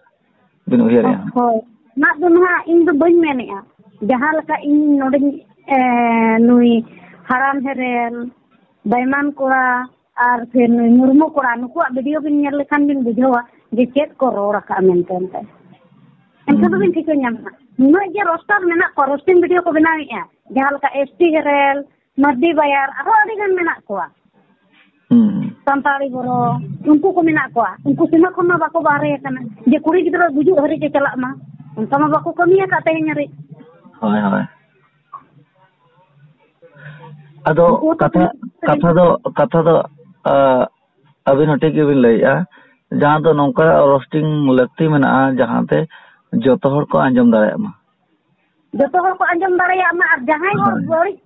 ᱵᱤᱱ ᱩᱭᱦᱟᱹᱨᱮᱜᱼᱟ᱾ ᱦᱳᱭ, ᱚᱱᱟ ᱫᱚ ᱱᱟᱦᱟᱜ ᱤᱧ ᱫᱚ ᱵᱟᱹᱧ ᱢᱮᱱᱮᱜᱼᱟ᱾ ᱡᱟᱦᱟᱸ ᱞᱮᱠᱟ ᱤᱧ ᱱᱚᱰᱮᱧ, ᱮ, ᱱᱩᱭ ᱦᱟᱲᱟᱢ ᱦᱮᱨᱮᱞ, ᱵᱟᱭᱢᱟᱱ ᱠᱚᱲᱟ, ᱟᱨ ᱯᱷᱤᱨ ᱱᱩᱭ ᱢᱩᱨᱢᱩ ᱠᱚᱲᱟ, ᱱᱩᱠᱩᱣᱟᱜ ᱵᱷᱤᱰᱤᱭᱳ ᱵᱤᱱ ᱧᱮᱞ ᱞᱮᱠᱷᱟᱱ ᱵᱤᱱ ᱵᱩᱡᱷᱟᱹᱣᱟ ᱡᱮ ᱪᱮᱫ ᱠᱚ ᱨᱚᱲ ᱟᱠᱟᱫᱼᱟ ᱢᱮᱱᱛᱮ᱾ ᱮᱱᱛᱮ ᱮᱱᱠᱷᱟᱱ ᱫᱚᱵᱤᱱ ᱴᱷᱤᱠᱟᱹ ᱧᱟᱢᱟ, ᱱᱩᱱᱟᱹᱜ ᱡᱮ ᱨᱳᱥᱴᱟᱨ ᱢᱮᱱᱟᱜ ᱠᱚᱣᱟ, ᱨᱳᱥᱴᱤᱝ ᱵᱷᱤᱰᱤᱭᱳ ᱠᱚ ᱵᱮᱱᱟᱣᱮᱫᱼᱟ, ᱡᱟᱦᱟᱸ ᱞᱮᱠᱟ ᱮᱥ ᱴᱤ ᱦᱮᱨᱮᱞ, ᱢᱟᱨᱰᱤ ᱵᱟᱭᱟᱨ, ᱟᱨᱦᱚᱸ ᱟᱹᱰᱤ ᱜᱟᱱ ᱢᱮᱱᱟᱜ ᱠᱚᱣᱟ᱾ ᱦᱩᱸ᱾ ᱥᱟᱱᱛᱟᱲᱤ ᱵᱚᱨᱚ, ᱩᱱᱠᱩ ᱠᱚ ᱢᱮᱱᱟᱜ ᱠᱚᱣᱟ, ᱩᱱᱠᱩ ᱥᱤᱢᱟᱹ ᱠᱷᱚᱱ ᱢᱟ ᱵᱟᱠᱚ ᱵᱟᱦᱨᱮ ᱟᱠᱟᱱᱟ᱾ ᱡᱮ ᱠᱩᱲᱤ ᱜᱤᱫᱽᱨᱟᱹ ᱜᱩᱡᱩᱜ ᱦᱟᱹᱨᱤᱡ ᱮ ᱪᱟᱞᱟᱜ ᱢᱟ, ᱚᱱᱠᱟ ᱢᱟ ᱵᱟᱠᱚ ᱠᱟᱹᱢᱤ ᱟᱠᱟᱫ ᱛᱮᱦᱮᱧ ᱦᱟᱹᱨᱤᱡ᱾ ᱦᱳᱭ, ᱦᱳᱭ᱾ ᱟᱫᱚ ᱩᱱᱠᱩ ᱦᱚᱸᱛᱚ ᱠᱟᱛᱷᱟ, ᱠᱟᱹᱢᱤ ᱠᱟᱛᱷᱟ ᱫᱚ, ᱠᱟᱛᱷᱟ ᱫᱚ, ᱟ, ᱟᱹᱵᱤᱱ ᱦᱚᱸ ᱴᱷᱤᱠ ᱜᱮᱵᱤᱱ ᱞᱟᱹᱭᱮᱜᱼᱟ, ᱡᱟᱦᱟᱸ ᱫᱚ ᱱᱚᱝᱠᱟ ᱨᱳᱥᱴᱤᱝ ᱞᱟᱹᱠᱛᱤ ᱢᱮᱱᱟᱜᱼᱟ, ᱡᱟᱦᱟᱸᱛᱮ ᱡᱚᱛᱚ ᱦᱚᱲ ᱠᱚ ᱟᱸᱡᱚᱢ ᱫᱟᱲᱮᱭᱟᱜ ᱢᱟ᱾ ᱡᱚᱛᱚ ᱦᱚᱲ ᱠᱚ ᱟᱸᱡᱚᱢ ᱫᱟᱲᱮᱭᱟᱜ ᱢᱟ, ᱟᱨ ᱡᱟᱦᱟᱸᱭ ᱦᱚᱲ ᱦᱳᱭ᱾ ᱵᱟᱹᱲᱤᱡ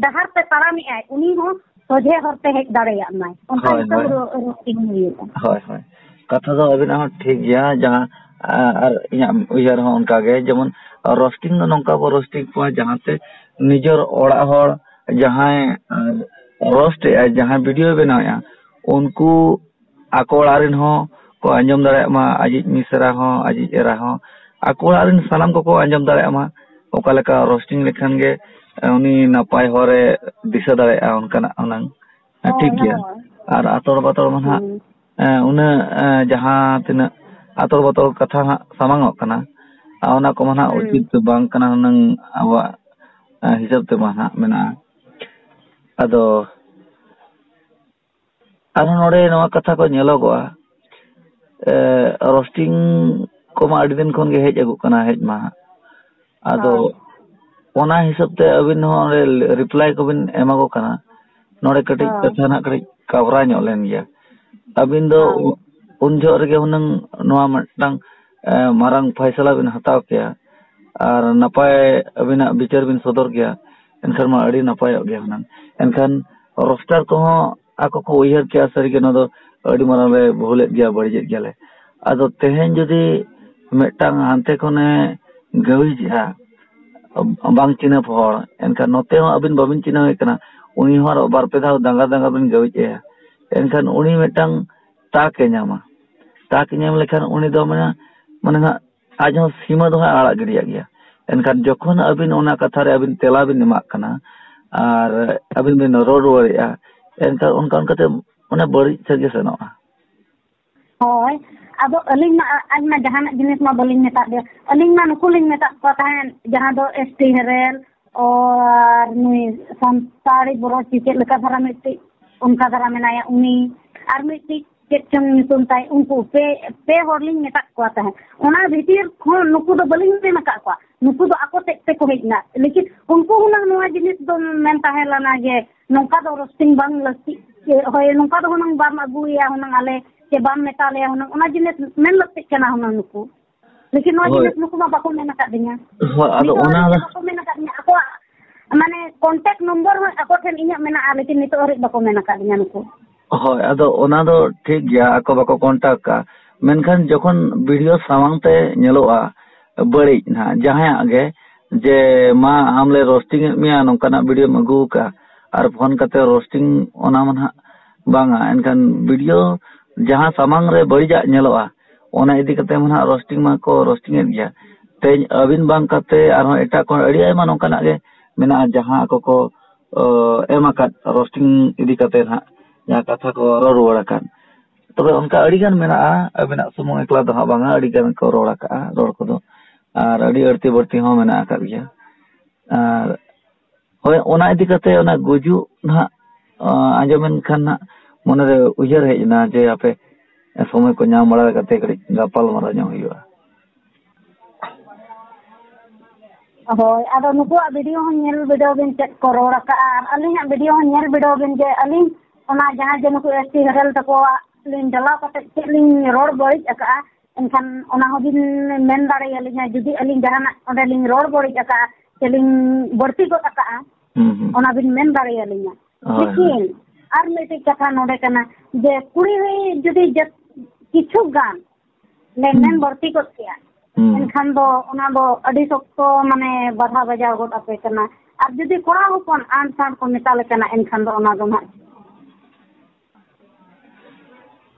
ᱰᱟᱦᱟᱨ ᱛᱮ ᱛᱟᱲᱟᱢᱮᱜᱼᱟᱭ, ᱩᱱᱤ ᱦᱚᱸ ᱥᱚᱡᱷᱮ ᱦᱚᱨ ᱛᱮ ᱦᱮᱡ ᱫᱟᱲᱮᱭᱟᱜ ᱢᱟᱭ, ᱚᱱᱠᱟ ᱦᱳᱭ, ᱦᱤᱥᱟᱹᱵ ᱦᱳᱭ᱾ ᱨᱳ-, ᱨᱳᱥᱴᱤᱝ ᱦᱩᱭᱩᱜᱼᱟ᱾ ᱦᱳᱭ, ᱦᱳᱭ᱾ ᱠᱟᱛᱷᱟ ᱫᱚ ᱟᱹᱵᱤᱱᱟᱜ ᱦᱚᱸ ᱴᱷᱤᱠ ᱜᱮᱭᱟ, ᱡᱟᱦᱟᱸ, ᱟ-, ᱟᱨ ᱤᱧᱟᱹᱜ ᱩᱭᱦᱟᱹᱨ ᱦᱚᱸ ᱚᱱᱠᱟ ᱜᱮ, ᱡᱮᱢᱚᱱ ᱨᱳᱥᱴᱤᱝ ᱫᱚ ᱱᱚᱝᱠᱟ ᱵᱚ ᱨᱳᱥᱴᱤᱝ ᱠᱚᱣᱟ, ᱡᱟᱦᱟᱸᱛᱮ ᱱᱤᱡᱮᱨ ᱚᱲᱟᱜ ᱦᱚᱲ ᱡᱟᱦᱟᱸᱭ, ᱟ, ᱨᱳᱥᱴ ᱮᱜᱼᱟᱭ, ᱡᱟᱦᱟᱸᱭ ᱵᱷᱤᱰᱤᱭᱳᱭ ᱵᱮᱱᱟᱣᱮᱜᱼᱟ, ᱩᱱᱠᱩ ᱟᱠᱚ ᱚᱲᱟᱜ ᱨᱮᱱ ᱦᱚᱸ ᱠᱚ ᱟᱸᱡᱚᱢ ᱫᱟᱲᱮᱭᱟᱜ ᱢᱟ, ᱟᱡᱤᱡ ᱢᱤᱥᱨᱟ ᱦᱚᱸ, ᱟᱡᱤᱡ ᱮᱨᱟ ᱦᱚᱸ, ᱟᱠᱚ ᱚᱲᱟᱜ ᱨᱮᱱ ᱥᱟᱱᱟᱢ ᱠᱚᱠᱚ ᱟᱸᱡᱚᱢ ᱫᱟᱲᱮᱭᱟᱜ ᱢᱟ᱾ ᱚᱠᱟ ᱞᱮᱠᱟ ᱨᱳᱥᱴᱤᱝ ᱞᱮᱠᱷᱟᱱ ᱜᱮ, ᱮ, ᱩᱱᱤ ᱱᱟᱯᱟᱭ ᱦᱚᱨᱮ ᱫᱤᱥᱟᱹ ᱫᱟᱲᱮᱭᱟᱜᱼᱟ, ᱚᱱᱠᱟᱱᱟᱜ ᱦᱩᱱᱟᱹᱝ᱾ ᱦᱮᱸ, ᱦᱳᱭ, ᱴᱷᱤᱠ ᱜᱮᱭᱟ᱾ ᱦᱳᱭ᱾ ᱟᱨ ᱟᱛᱚᱨ ᱵᱟᱛᱚᱨ ᱢᱟ ᱱᱟᱦᱟᱜ, ᱦᱩᱸ᱾ ᱮ, ᱩᱱᱟᱹᱜ, ᱮ, ᱡᱟᱦᱟᱸ ᱛᱤᱱᱟᱹᱜ ᱟᱛᱚᱨ ᱵᱟᱛᱚᱨ ᱠᱟᱛᱷᱟ ᱦᱟᱸᱜ ᱥᱟᱢᱟᱝ ᱚᱜ ᱠᱟᱱᱟ, ᱟᱨ ᱚᱱᱟ ᱠᱚᱢᱟ ᱱᱟᱦᱟᱜ ᱦᱩᱸ᱾ ᱩᱪᱤᱛ ᱫᱚ ᱵᱟᱝ ᱠᱟᱱᱟ ᱦᱩᱱᱟᱹᱝ, ᱟᱵᱚᱣᱟᱜ, ᱮ, ᱦᱤᱥᱟᱹᱵ ᱛᱮᱢᱟ ᱱᱟᱦᱟᱜ ᱢᱮᱱᱟᱜᱼᱟ᱾ ᱟᱫᱚ ᱟᱨᱦᱚᱸ ᱱᱚᱰᱮ ᱱᱚᱣᱟ ᱠᱟᱛᱷᱟ ᱠᱚ ᱧᱮᱞᱚᱜᱚᱜᱼᱟ, ᱮ, ᱨᱳᱥᱴᱤᱝ ᱠᱚᱢᱟ ᱟᱹᱰᱤ ᱫᱤᱱ ᱠᱷᱚᱱ ᱜᱮ ᱦᱮᱡ ᱟᱹᱜᱩᱜ ᱠᱟᱱᱟ, ᱦᱮᱡ ᱢᱟ ᱦᱟᱸᱜ᱾ ᱟᱫᱚ ᱦᱳᱭ᱾ ᱚᱱᱟ ᱦᱤᱥᱟᱹᱵ ᱛᱮ ᱟᱹᱵᱤᱱ ᱦᱚᱸ ᱚᱸᱰᱮ ᱨᱤᱯᱞᱟᱭ ᱠᱚᱵᱤᱱ ᱮᱢᱟ ᱠᱚ ᱠᱟᱱᱟ᱾ ᱱᱚᱰᱮ ᱠᱟᱹᱴᱤᱡ ᱦᱳᱭ᱾ ᱠᱟᱛᱷᱟ ᱱᱟᱜ ᱠᱟᱹᱴᱤᱡ ᱠᱟᱵᱽᱨᱟ ᱧᱚᱜ ᱞᱮᱱ ᱜᱮᱭᱟ᱾ ᱟᱹᱵᱤᱱ ᱫᱚ ᱦᱳᱭ᱾ ᱩ-, ᱩᱱ ᱡᱚᱦᱚᱜ ᱨᱮᱜᱮ ᱦᱩᱱᱟᱹᱝ ᱱᱚᱣᱟ ᱢᱤᱫᱴᱟᱝ, ᱮ, ᱢᱟᱨᱟᱝ ᱯᱷᱟᱭᱥᱟᱞᱟ ᱵᱤᱱ ᱦᱟᱛᱟᱣ ᱠᱮᱭᱟ ᱟᱨ ᱱᱟᱯᱟᱭ ᱟᱹᱵᱤᱱᱟᱜ ᱵᱤᱪᱟᱹᱨ ᱵᱤᱱ ᱥᱚᱫᱚᱨ ᱠᱮᱭᱟ, ᱮᱱᱠᱷᱟᱱ ᱢᱟ ᱟᱹᱰᱤ ᱱᱟᱯᱟᱭᱚᱜ ᱜᱮᱭᱟ ᱦᱩᱱᱟᱹᱝ᱾ ᱮᱱᱠᱷᱟᱱ ᱨᱳᱥᱴᱟᱨ ᱠᱚᱦᱚᱸ ᱟᱠᱚ ᱠᱚ ᱩᱭᱦᱟᱹᱨ ᱠᱮᱭᱟ, ᱥᱟᱹᱨᱤᱜᱮ ᱱᱚᱣᱟ ᱫᱚ ᱟᱹᱰᱤ ᱢᱟᱨᱟᱝ ᱞᱮ ᱵᱷᱩᱞᱮᱫ ᱜᱮᱭᱟ, ᱵᱟᱹᱲᱤᱡᱮᱫ ᱜᱮᱭᱟᱞᱮ᱾ ᱟᱫᱚ ᱛᱮᱦᱮᱧ ᱡᱩᱫᱤ ᱢᱤᱫᱴᱟᱝ ᱦᱟᱱᱛᱮ ᱠᱷᱚᱱᱮ ᱜᱟᱹᱣᱤᱡᱮᱜᱼᱟ, ᱵᱟᱝ ᱪᱤᱱᱦᱟᱹᱯ ᱦᱚᱲ, ᱮᱱᱠᱷᱟᱱ ᱱᱚᱛᱮ ᱦᱚᱸ ᱟᱹᱵᱤᱱ ᱵᱟᱹᱵᱤᱱ ᱪᱤᱱᱦᱟᱹᱣᱮ ᱠᱟᱱᱟ, ᱩᱱᱤ ᱦᱚᱸ ᱟᱨᱚ ᱵᱟᱨ ᱯᱮ ᱫᱷᱟᱣ ᱫᱟᱸᱜᱟ ᱫᱟᱸᱜᱟ ᱵᱤᱱ ᱜᱟᱹᱣᱤᱡ ᱟᱭᱟ, ᱮᱱᱠᱷᱟᱱ ᱩᱱᱤ ᱢᱤᱫᱴᱟᱝ ᱛᱟᱠ ᱮ ᱧᱟᱢᱟ᱾ ᱛᱟᱠ ᱧᱟᱢ ᱞᱮᱠᱷᱟᱱ ᱩᱱᱤ ᱫᱚ ᱢᱟᱱᱮ, ᱢᱟᱱᱮ ᱦᱟᱸᱜ ᱟᱡ ᱦᱚᱸ ᱥᱤᱢᱟᱹ ᱫᱚ ᱦᱟᱸᱜ ᱟᱲᱟᱜ ᱜᱤᱰᱤᱭᱟᱜ ᱜᱮᱭᱟ᱾ ᱮᱱᱠᱷᱟᱱ ᱡᱚᱠᱷᱚᱱ ᱟᱹᱵᱤᱱ ᱚᱱᱟ ᱠᱟᱛᱷᱟ ᱨᱮ ᱟᱹᱵᱤᱱ ᱛᱮᱞᱟ ᱵᱤᱱ ᱮᱢᱟᱜ ᱠᱟᱱᱟ ᱟᱨ ᱟᱹᱵᱤᱱ ᱵᱤᱱ ᱨᱚᱲ ᱨᱩᱣᱟᱹᱲᱮᱜᱼᱟ, ᱮᱱᱠᱷᱟᱱ ᱚᱱᱠᱟ ᱚᱱᱠᱟᱛᱮ ᱚᱱᱮ ᱵᱟᱹᱲᱤᱡ ᱥᱮᱫ ᱜᱮ ᱥᱮᱱᱚᱜᱼᱟ᱾ ᱦᱳᱭ, ᱟᱫᱚ ᱟᱹᱞᱤᱧ ᱢᱟ, ᱟᱡ ᱢᱟ ᱡᱟᱦᱟᱱᱟᱜ ᱡᱤᱱᱤᱥ ᱢᱟ ᱵᱟᱹᱞᱤᱧ ᱢᱮᱛᱟᱫ ᱫᱮᱭᱟ᱾ ᱟᱹᱞᱤᱧ ᱢᱟ ᱱᱩᱠᱩ ᱞᱤᱧ ᱢᱮᱛᱟᱫ ᱠᱚᱣᱟ ᱛᱟᱦᱮᱸᱫ, ᱡᱟᱦᱟᱸ ᱫᱚ ᱮᱥ ᱴᱤ ᱦᱮᱨᱮᱞ ᱟᱨ ᱱᱩᱭ ᱥᱟᱱᱛᱟᱲᱤ ᱵᱚᱨᱚ ᱪᱮ ᱪᱮᱫ ᱞᱮᱠᱟ ᱫᱷᱟᱨᱟ ᱢᱤᱫᱴᱤᱡ ᱚᱱᱠᱟ ᱫᱷᱟᱨᱟ ᱢᱮᱱᱟᱭᱟ ᱩᱱᱤ, ᱟᱨ ᱢᱤᱫᱴᱤᱡ ᱪᱮᱫ ᱪᱚᱝ ᱧᱩᱛᱩᱢ ᱛᱟᱭ, ᱩᱱᱠᱩ ᱯᱮ, ᱯᱮ ᱦᱚᱲ ᱞᱤᱧ ᱢᱮᱛᱟᱫ ᱠᱚᱣᱟ ᱛᱟᱦᱮᱸᱫ᱾ ᱚᱱᱟ ᱵᱷᱤᱛᱤᱨ ᱠᱷᱚᱱ ᱱᱩᱠᱩ ᱫᱚ ᱵᱟᱹᱞᱤᱧ ᱢᱮᱱ ᱟᱠᱟᱫ ᱠᱚᱣᱟ, ᱱᱩᱠᱩ ᱫᱚ ᱟᱠᱚ ᱛᱮᱫ ᱛᱮᱠᱚ ᱦᱮᱡ ᱮᱱᱟ᱾ ᱞᱮᱠᱤᱱ ᱩᱱᱠᱩ ᱦᱩᱱᱟᱹᱝ ᱱᱚᱣᱟ ᱡᱤᱱᱤᱥ ᱫᱚ ᱢᱮᱱ ᱛᱟᱦᱮᱸ ᱞᱮᱱᱟ ᱡᱮ ᱱᱚᱝᱠᱟ ᱫᱚ ᱨᱳᱥᱴᱤᱝ ᱵᱟᱝ ᱞᱟᱹᱠᱛᱤ, ᱪᱮ, ᱦᱳᱭ, ᱱᱚᱝᱠᱟ ᱫᱚ ᱦᱩᱱᱟᱹᱝ ᱵᱟᱢ ᱟᱹᱜᱩᱭᱟ ᱦᱩᱱᱟᱹᱝ ᱟᱞᱮ, ᱪᱮ ᱵᱟᱢ ᱢᱮᱛᱟ ᱞᱮᱭᱟ ᱦᱩᱱᱟᱹᱝ, ᱚᱱᱟ ᱡᱤᱱᱤᱥ ᱢᱮᱱ ᱞᱟᱹᱠᱛᱤᱜ ᱠᱟᱱᱟ ᱦᱩᱱᱟᱹᱝ ᱱᱩᱠᱩ᱾ ᱞᱮᱠᱤᱱ ᱱᱚᱣᱟ ᱦᱳᱭ᱾ ᱡᱤᱱᱤᱥ ᱱᱩᱠᱩ ᱢᱟ ᱵᱟᱠᱚ ᱢᱮᱱ ᱟᱠᱟᱫ ᱫᱤᱧᱟ᱾ ᱦᱳᱭ, ᱟᱫᱚ ᱱᱤᱛᱚᱜ ᱚᱱᱟ ᱦᱟᱹᱵᱤᱡ ᱛᱮ ᱫᱚ ᱵᱟᱠᱚ ᱢᱮᱱ ᱟᱠᱟᱫ ᱫᱤᱧᱟ᱾ ᱟᱠᱚᱣᱟᱜ ᱢᱟᱱᱮ ᱠᱚᱱᱴᱟᱠᱴ ᱱᱚᱢᱵᱚᱨ ᱦᱚᱸ ᱟᱠᱚ ᱴᱷᱮᱱ ᱤᱧᱟᱹᱜ ᱢᱮᱱᱟᱜᱼᱟ, ᱞᱮᱠᱤᱱ ᱱᱤᱛᱚᱜ ᱦᱟᱹᱵᱤᱡ ᱵᱟᱠᱚ ᱢᱮᱱ ᱟᱠᱟᱫ ᱫᱤᱧᱟ ᱱᱩᱠᱩ᱾ ᱦᱳᱭ, ᱟᱫᱚ ᱚᱱᱟ ᱫᱚ ᱴᱷᱤᱠ ᱜᱮᱭᱟ, ᱟᱠᱚ ᱵᱟᱠᱚ ᱠᱚᱱᱴᱟᱠᱴ ᱠᱟᱜᱼᱟ, ᱢᱮᱱᱠᱷᱟᱱ ᱡᱚᱠᱷᱚᱱ ᱵᱷᱤᱰᱤᱭᱳ ᱥᱟᱢᱟᱝ ᱛᱮ ᱧᱮᱞᱚᱜᱼᱟ ᱵᱟᱹᱲᱤᱡ ᱱᱟᱦᱟᱜ ᱡᱟᱦᱟᱸᱭᱟᱜ ᱜᱮ, ᱡᱮ ᱢᱟ ᱟᱢ ᱞᱮ ᱨᱳᱥᱴᱤᱝ ᱮᱫ ᱢᱮᱭᱟ, ᱱᱚᱝᱠᱟᱱᱟᱜ ᱵᱷᱤᱰᱤᱭᱳᱢ ᱟᱹᱜᱩ ᱟᱠᱟᱫᱼᱟ, ᱟᱨ ᱯᱷᱳᱱ ᱠᱟᱛᱮ ᱨᱳᱥᱴᱤᱝ ᱚᱱᱟ ᱢᱟ ᱱᱟᱦᱟᱜ ᱵᱟᱝᱟ᱾ ᱮᱱᱠᱷᱟᱱ ᱵᱷᱤᱰᱤᱭᱳ ᱡᱟᱦᱟᱸ ᱥᱟᱢᱟᱝ ᱨᱮ ᱵᱟᱹᱲᱤᱡᱟᱜ ᱧᱮᱞᱚᱜᱼᱟ, ᱚᱱᱟ ᱤᱫᱤ ᱠᱟᱛᱮ ᱢᱟ ᱱᱟᱦᱟᱜ ᱨᱳᱥᱴᱤᱝ ᱢᱟᱠᱚ ᱨᱳᱥᱴᱤᱝ ᱮᱫ ᱜᱮᱭᱟ᱾ ᱛᱮᱦᱮᱧ ᱟᱹᱵᱤᱱ ᱵᱟᱝ ᱠᱟᱛᱮ ᱟᱨᱦᱚᱸ ᱮᱴᱟᱜ ᱠᱚ ᱟᱹᱰᱤ ᱟᱭᱢᱟ ᱱᱚᱝᱠᱟᱱᱟᱜ ᱜᱮ ᱢᱮᱱᱟᱜᱼᱟ, ᱡᱟᱦᱟᱸ ᱟᱠᱚ ᱠᱚ, ᱚ, ᱮᱢ ᱟᱠᱟᱫ ᱨᱳᱥᱴᱤᱝ ᱤᱫᱤ ᱠᱟᱛᱮ ᱱᱟᱦᱟᱜ ᱡᱟᱦᱟᱸ ᱠᱟᱛᱷᱟ ᱠᱚ ᱨᱚᱲ ᱨᱩᱣᱟᱹᱲ ᱟᱠᱟᱱ᱾ ᱛᱚᱵᱮ ᱚᱱᱠᱟ ᱟᱹᱰᱤ ᱜᱟᱱ ᱢᱮᱱᱟᱜᱼᱟ, ᱟᱹᱵᱤᱱᱟᱜ ᱥᱩᱢᱩᱝ ᱮᱠᱞᱟ ᱫᱚ ᱦᱟᱸᱜ ᱵᱟᱝᱟ, ᱟᱹᱰᱤ ᱜᱟᱱ ᱠᱚ ᱨᱚᱲ ᱟᱠᱟᱜᱼᱟ ᱨᱚᱲ ᱠᱚᱫᱚ, ᱟᱨ ᱟᱹᱰᱤ ᱟᱹᱲᱛᱤ ᱵᱟᱹᱲᱛᱤ ᱦᱚᱸ ᱢᱮᱱᱟᱜ ᱟᱠᱟᱫ ᱜᱮᱭᱟ᱾ ᱟᱨ ᱦᱳᱭ, ᱚᱱᱟ ᱤᱫᱤ ᱠᱟᱛᱮ ᱚᱱᱟ ᱜᱩᱡᱩᱜ ᱱᱟᱦᱟᱜ, ᱟ, ᱟᱸᱡᱚᱢᱮᱱ ᱠᱷᱟᱱ ᱱᱟᱦᱟᱜ ᱢᱚᱱᱮᱨᱮ ᱩᱭᱦᱟᱹᱨ ᱦᱮᱡ ᱮᱱᱟ ᱡᱮ ᱦᱟᱯᱮ ᱥᱚᱢᱚᱭ ᱠᱚ ᱧᱟᱢ ᱵᱟᱲᱟ ᱠᱟᱛᱮ ᱠᱟᱹᱴᱤᱡ ᱜᱟᱯᱟᱞ ᱢᱟᱨᱟᱣ ᱧᱚᱜ ᱦᱩᱭᱩᱜᱼᱟ᱾ ᱦᱳᱭ, ᱟᱫᱚ ᱱᱩᱠᱩᱣᱟᱜ ᱵᱷᱤᱰᱤᱭᱳ ᱦᱚᱸ ᱧᱮᱞ ᱵᱤᱰᱟᱹᱣ ᱵᱤᱱ, ᱪᱮᱫ ᱠᱚ ᱨᱚᱲ ᱟᱠᱟᱜᱼᱟ, ᱟᱨ ᱟᱹᱞᱤᱧᱟᱜ ᱵᱷᱤᱰᱤᱭᱳ ᱦᱚᱸ ᱧᱮᱞ ᱵᱤᱰᱟᱹᱣ ᱵᱤᱱ ᱡᱮ ᱟᱹᱞᱤᱧ ᱚᱱᱟ ᱡᱟᱦᱟᱸ ᱡᱮ ᱱᱩᱠᱩ ᱮᱥ ᱴᱤ ᱦᱮᱨᱮᱞ ᱛᱟᱠᱚᱣᱟᱜ ᱞᱤᱧ ᱰᱷᱟᱞᱟᱣ ᱠᱟᱛᱮ ᱪᱮᱫ ᱞᱤᱧ ᱨᱚᱲ ᱵᱟᱹᱲᱤᱡ ᱟᱠᱟᱜᱼᱟ, ᱮᱱᱠᱷᱟᱱ ᱚᱱᱟ ᱦᱚᱸᱵᱤᱱ ᱢᱮᱱ ᱫᱟᱲᱮᱭᱟᱞᱤᱧᱟ᱾ ᱡᱩᱫᱤ ᱟᱹᱞᱤᱧ ᱡᱟᱦᱟᱱᱟᱜ ᱚᱸᱰᱮ ᱞᱤᱧ ᱨᱚᱲ ᱵᱟᱹᱲᱤᱡ ᱟᱠᱟᱜᱼᱟ ᱥᱮ ᱞᱤᱧ ᱵᱟᱹᱲᱛᱤ ᱜᱚᱫ ᱟᱠᱟᱜᱼᱟ, ᱦᱩᱸ, ᱦᱩᱸ᱾ ᱚᱱᱟ ᱵᱤᱱ ᱢᱮᱱ ᱫᱟᱲᱮᱭᱟᱞᱤᱧᱟ᱾ ᱦᱳᱭ, ᱦᱳᱭ᱾ ᱞᱮᱠᱤᱱ ᱟᱨ ᱢᱤᱫᱴᱤᱡ ᱠᱟᱛᱷᱟ ᱱᱚᱰᱮ ᱠᱟᱱᱟ ᱡᱮ ᱠᱩᱲᱤ ᱡᱩᱫᱤ ᱡᱟᱹᱥ-, ᱠᱤᱪᱷᱩ ᱜᱟᱱ ᱞᱮᱱᱫᱮᱱ ᱦᱩᱸ᱾ ᱵᱟᱹᱲᱛᱤ ᱠᱚᱜ ᱠᱮᱭᱟ, ᱦᱩᱸ᱾ ᱮᱱᱠᱷᱟᱱ ᱫᱚ ᱚᱱᱟ ᱫᱚ ᱟᱹᱰᱤ ᱥᱚᱠᱛᱚ ᱢᱟᱱᱮ ᱵᱟᱫᱷᱟ ᱵᱟᱡᱟᱣ ᱜᱚᱫ ᱟᱯᱮ ᱠᱟᱱᱟ᱾ ᱟᱨ ᱡᱩᱫᱤ ᱠᱚᱲᱟ ᱦᱚᱯᱚᱱ ᱟᱱ ᱥᱟᱱ ᱠᱚ ᱢᱮᱛᱟ ᱞᱮ ᱠᱟᱱᱟ, ᱮᱱᱠᱷᱟᱱ ᱫᱚ ᱚᱱᱟ ᱫᱚ ᱱᱟᱦᱟᱜ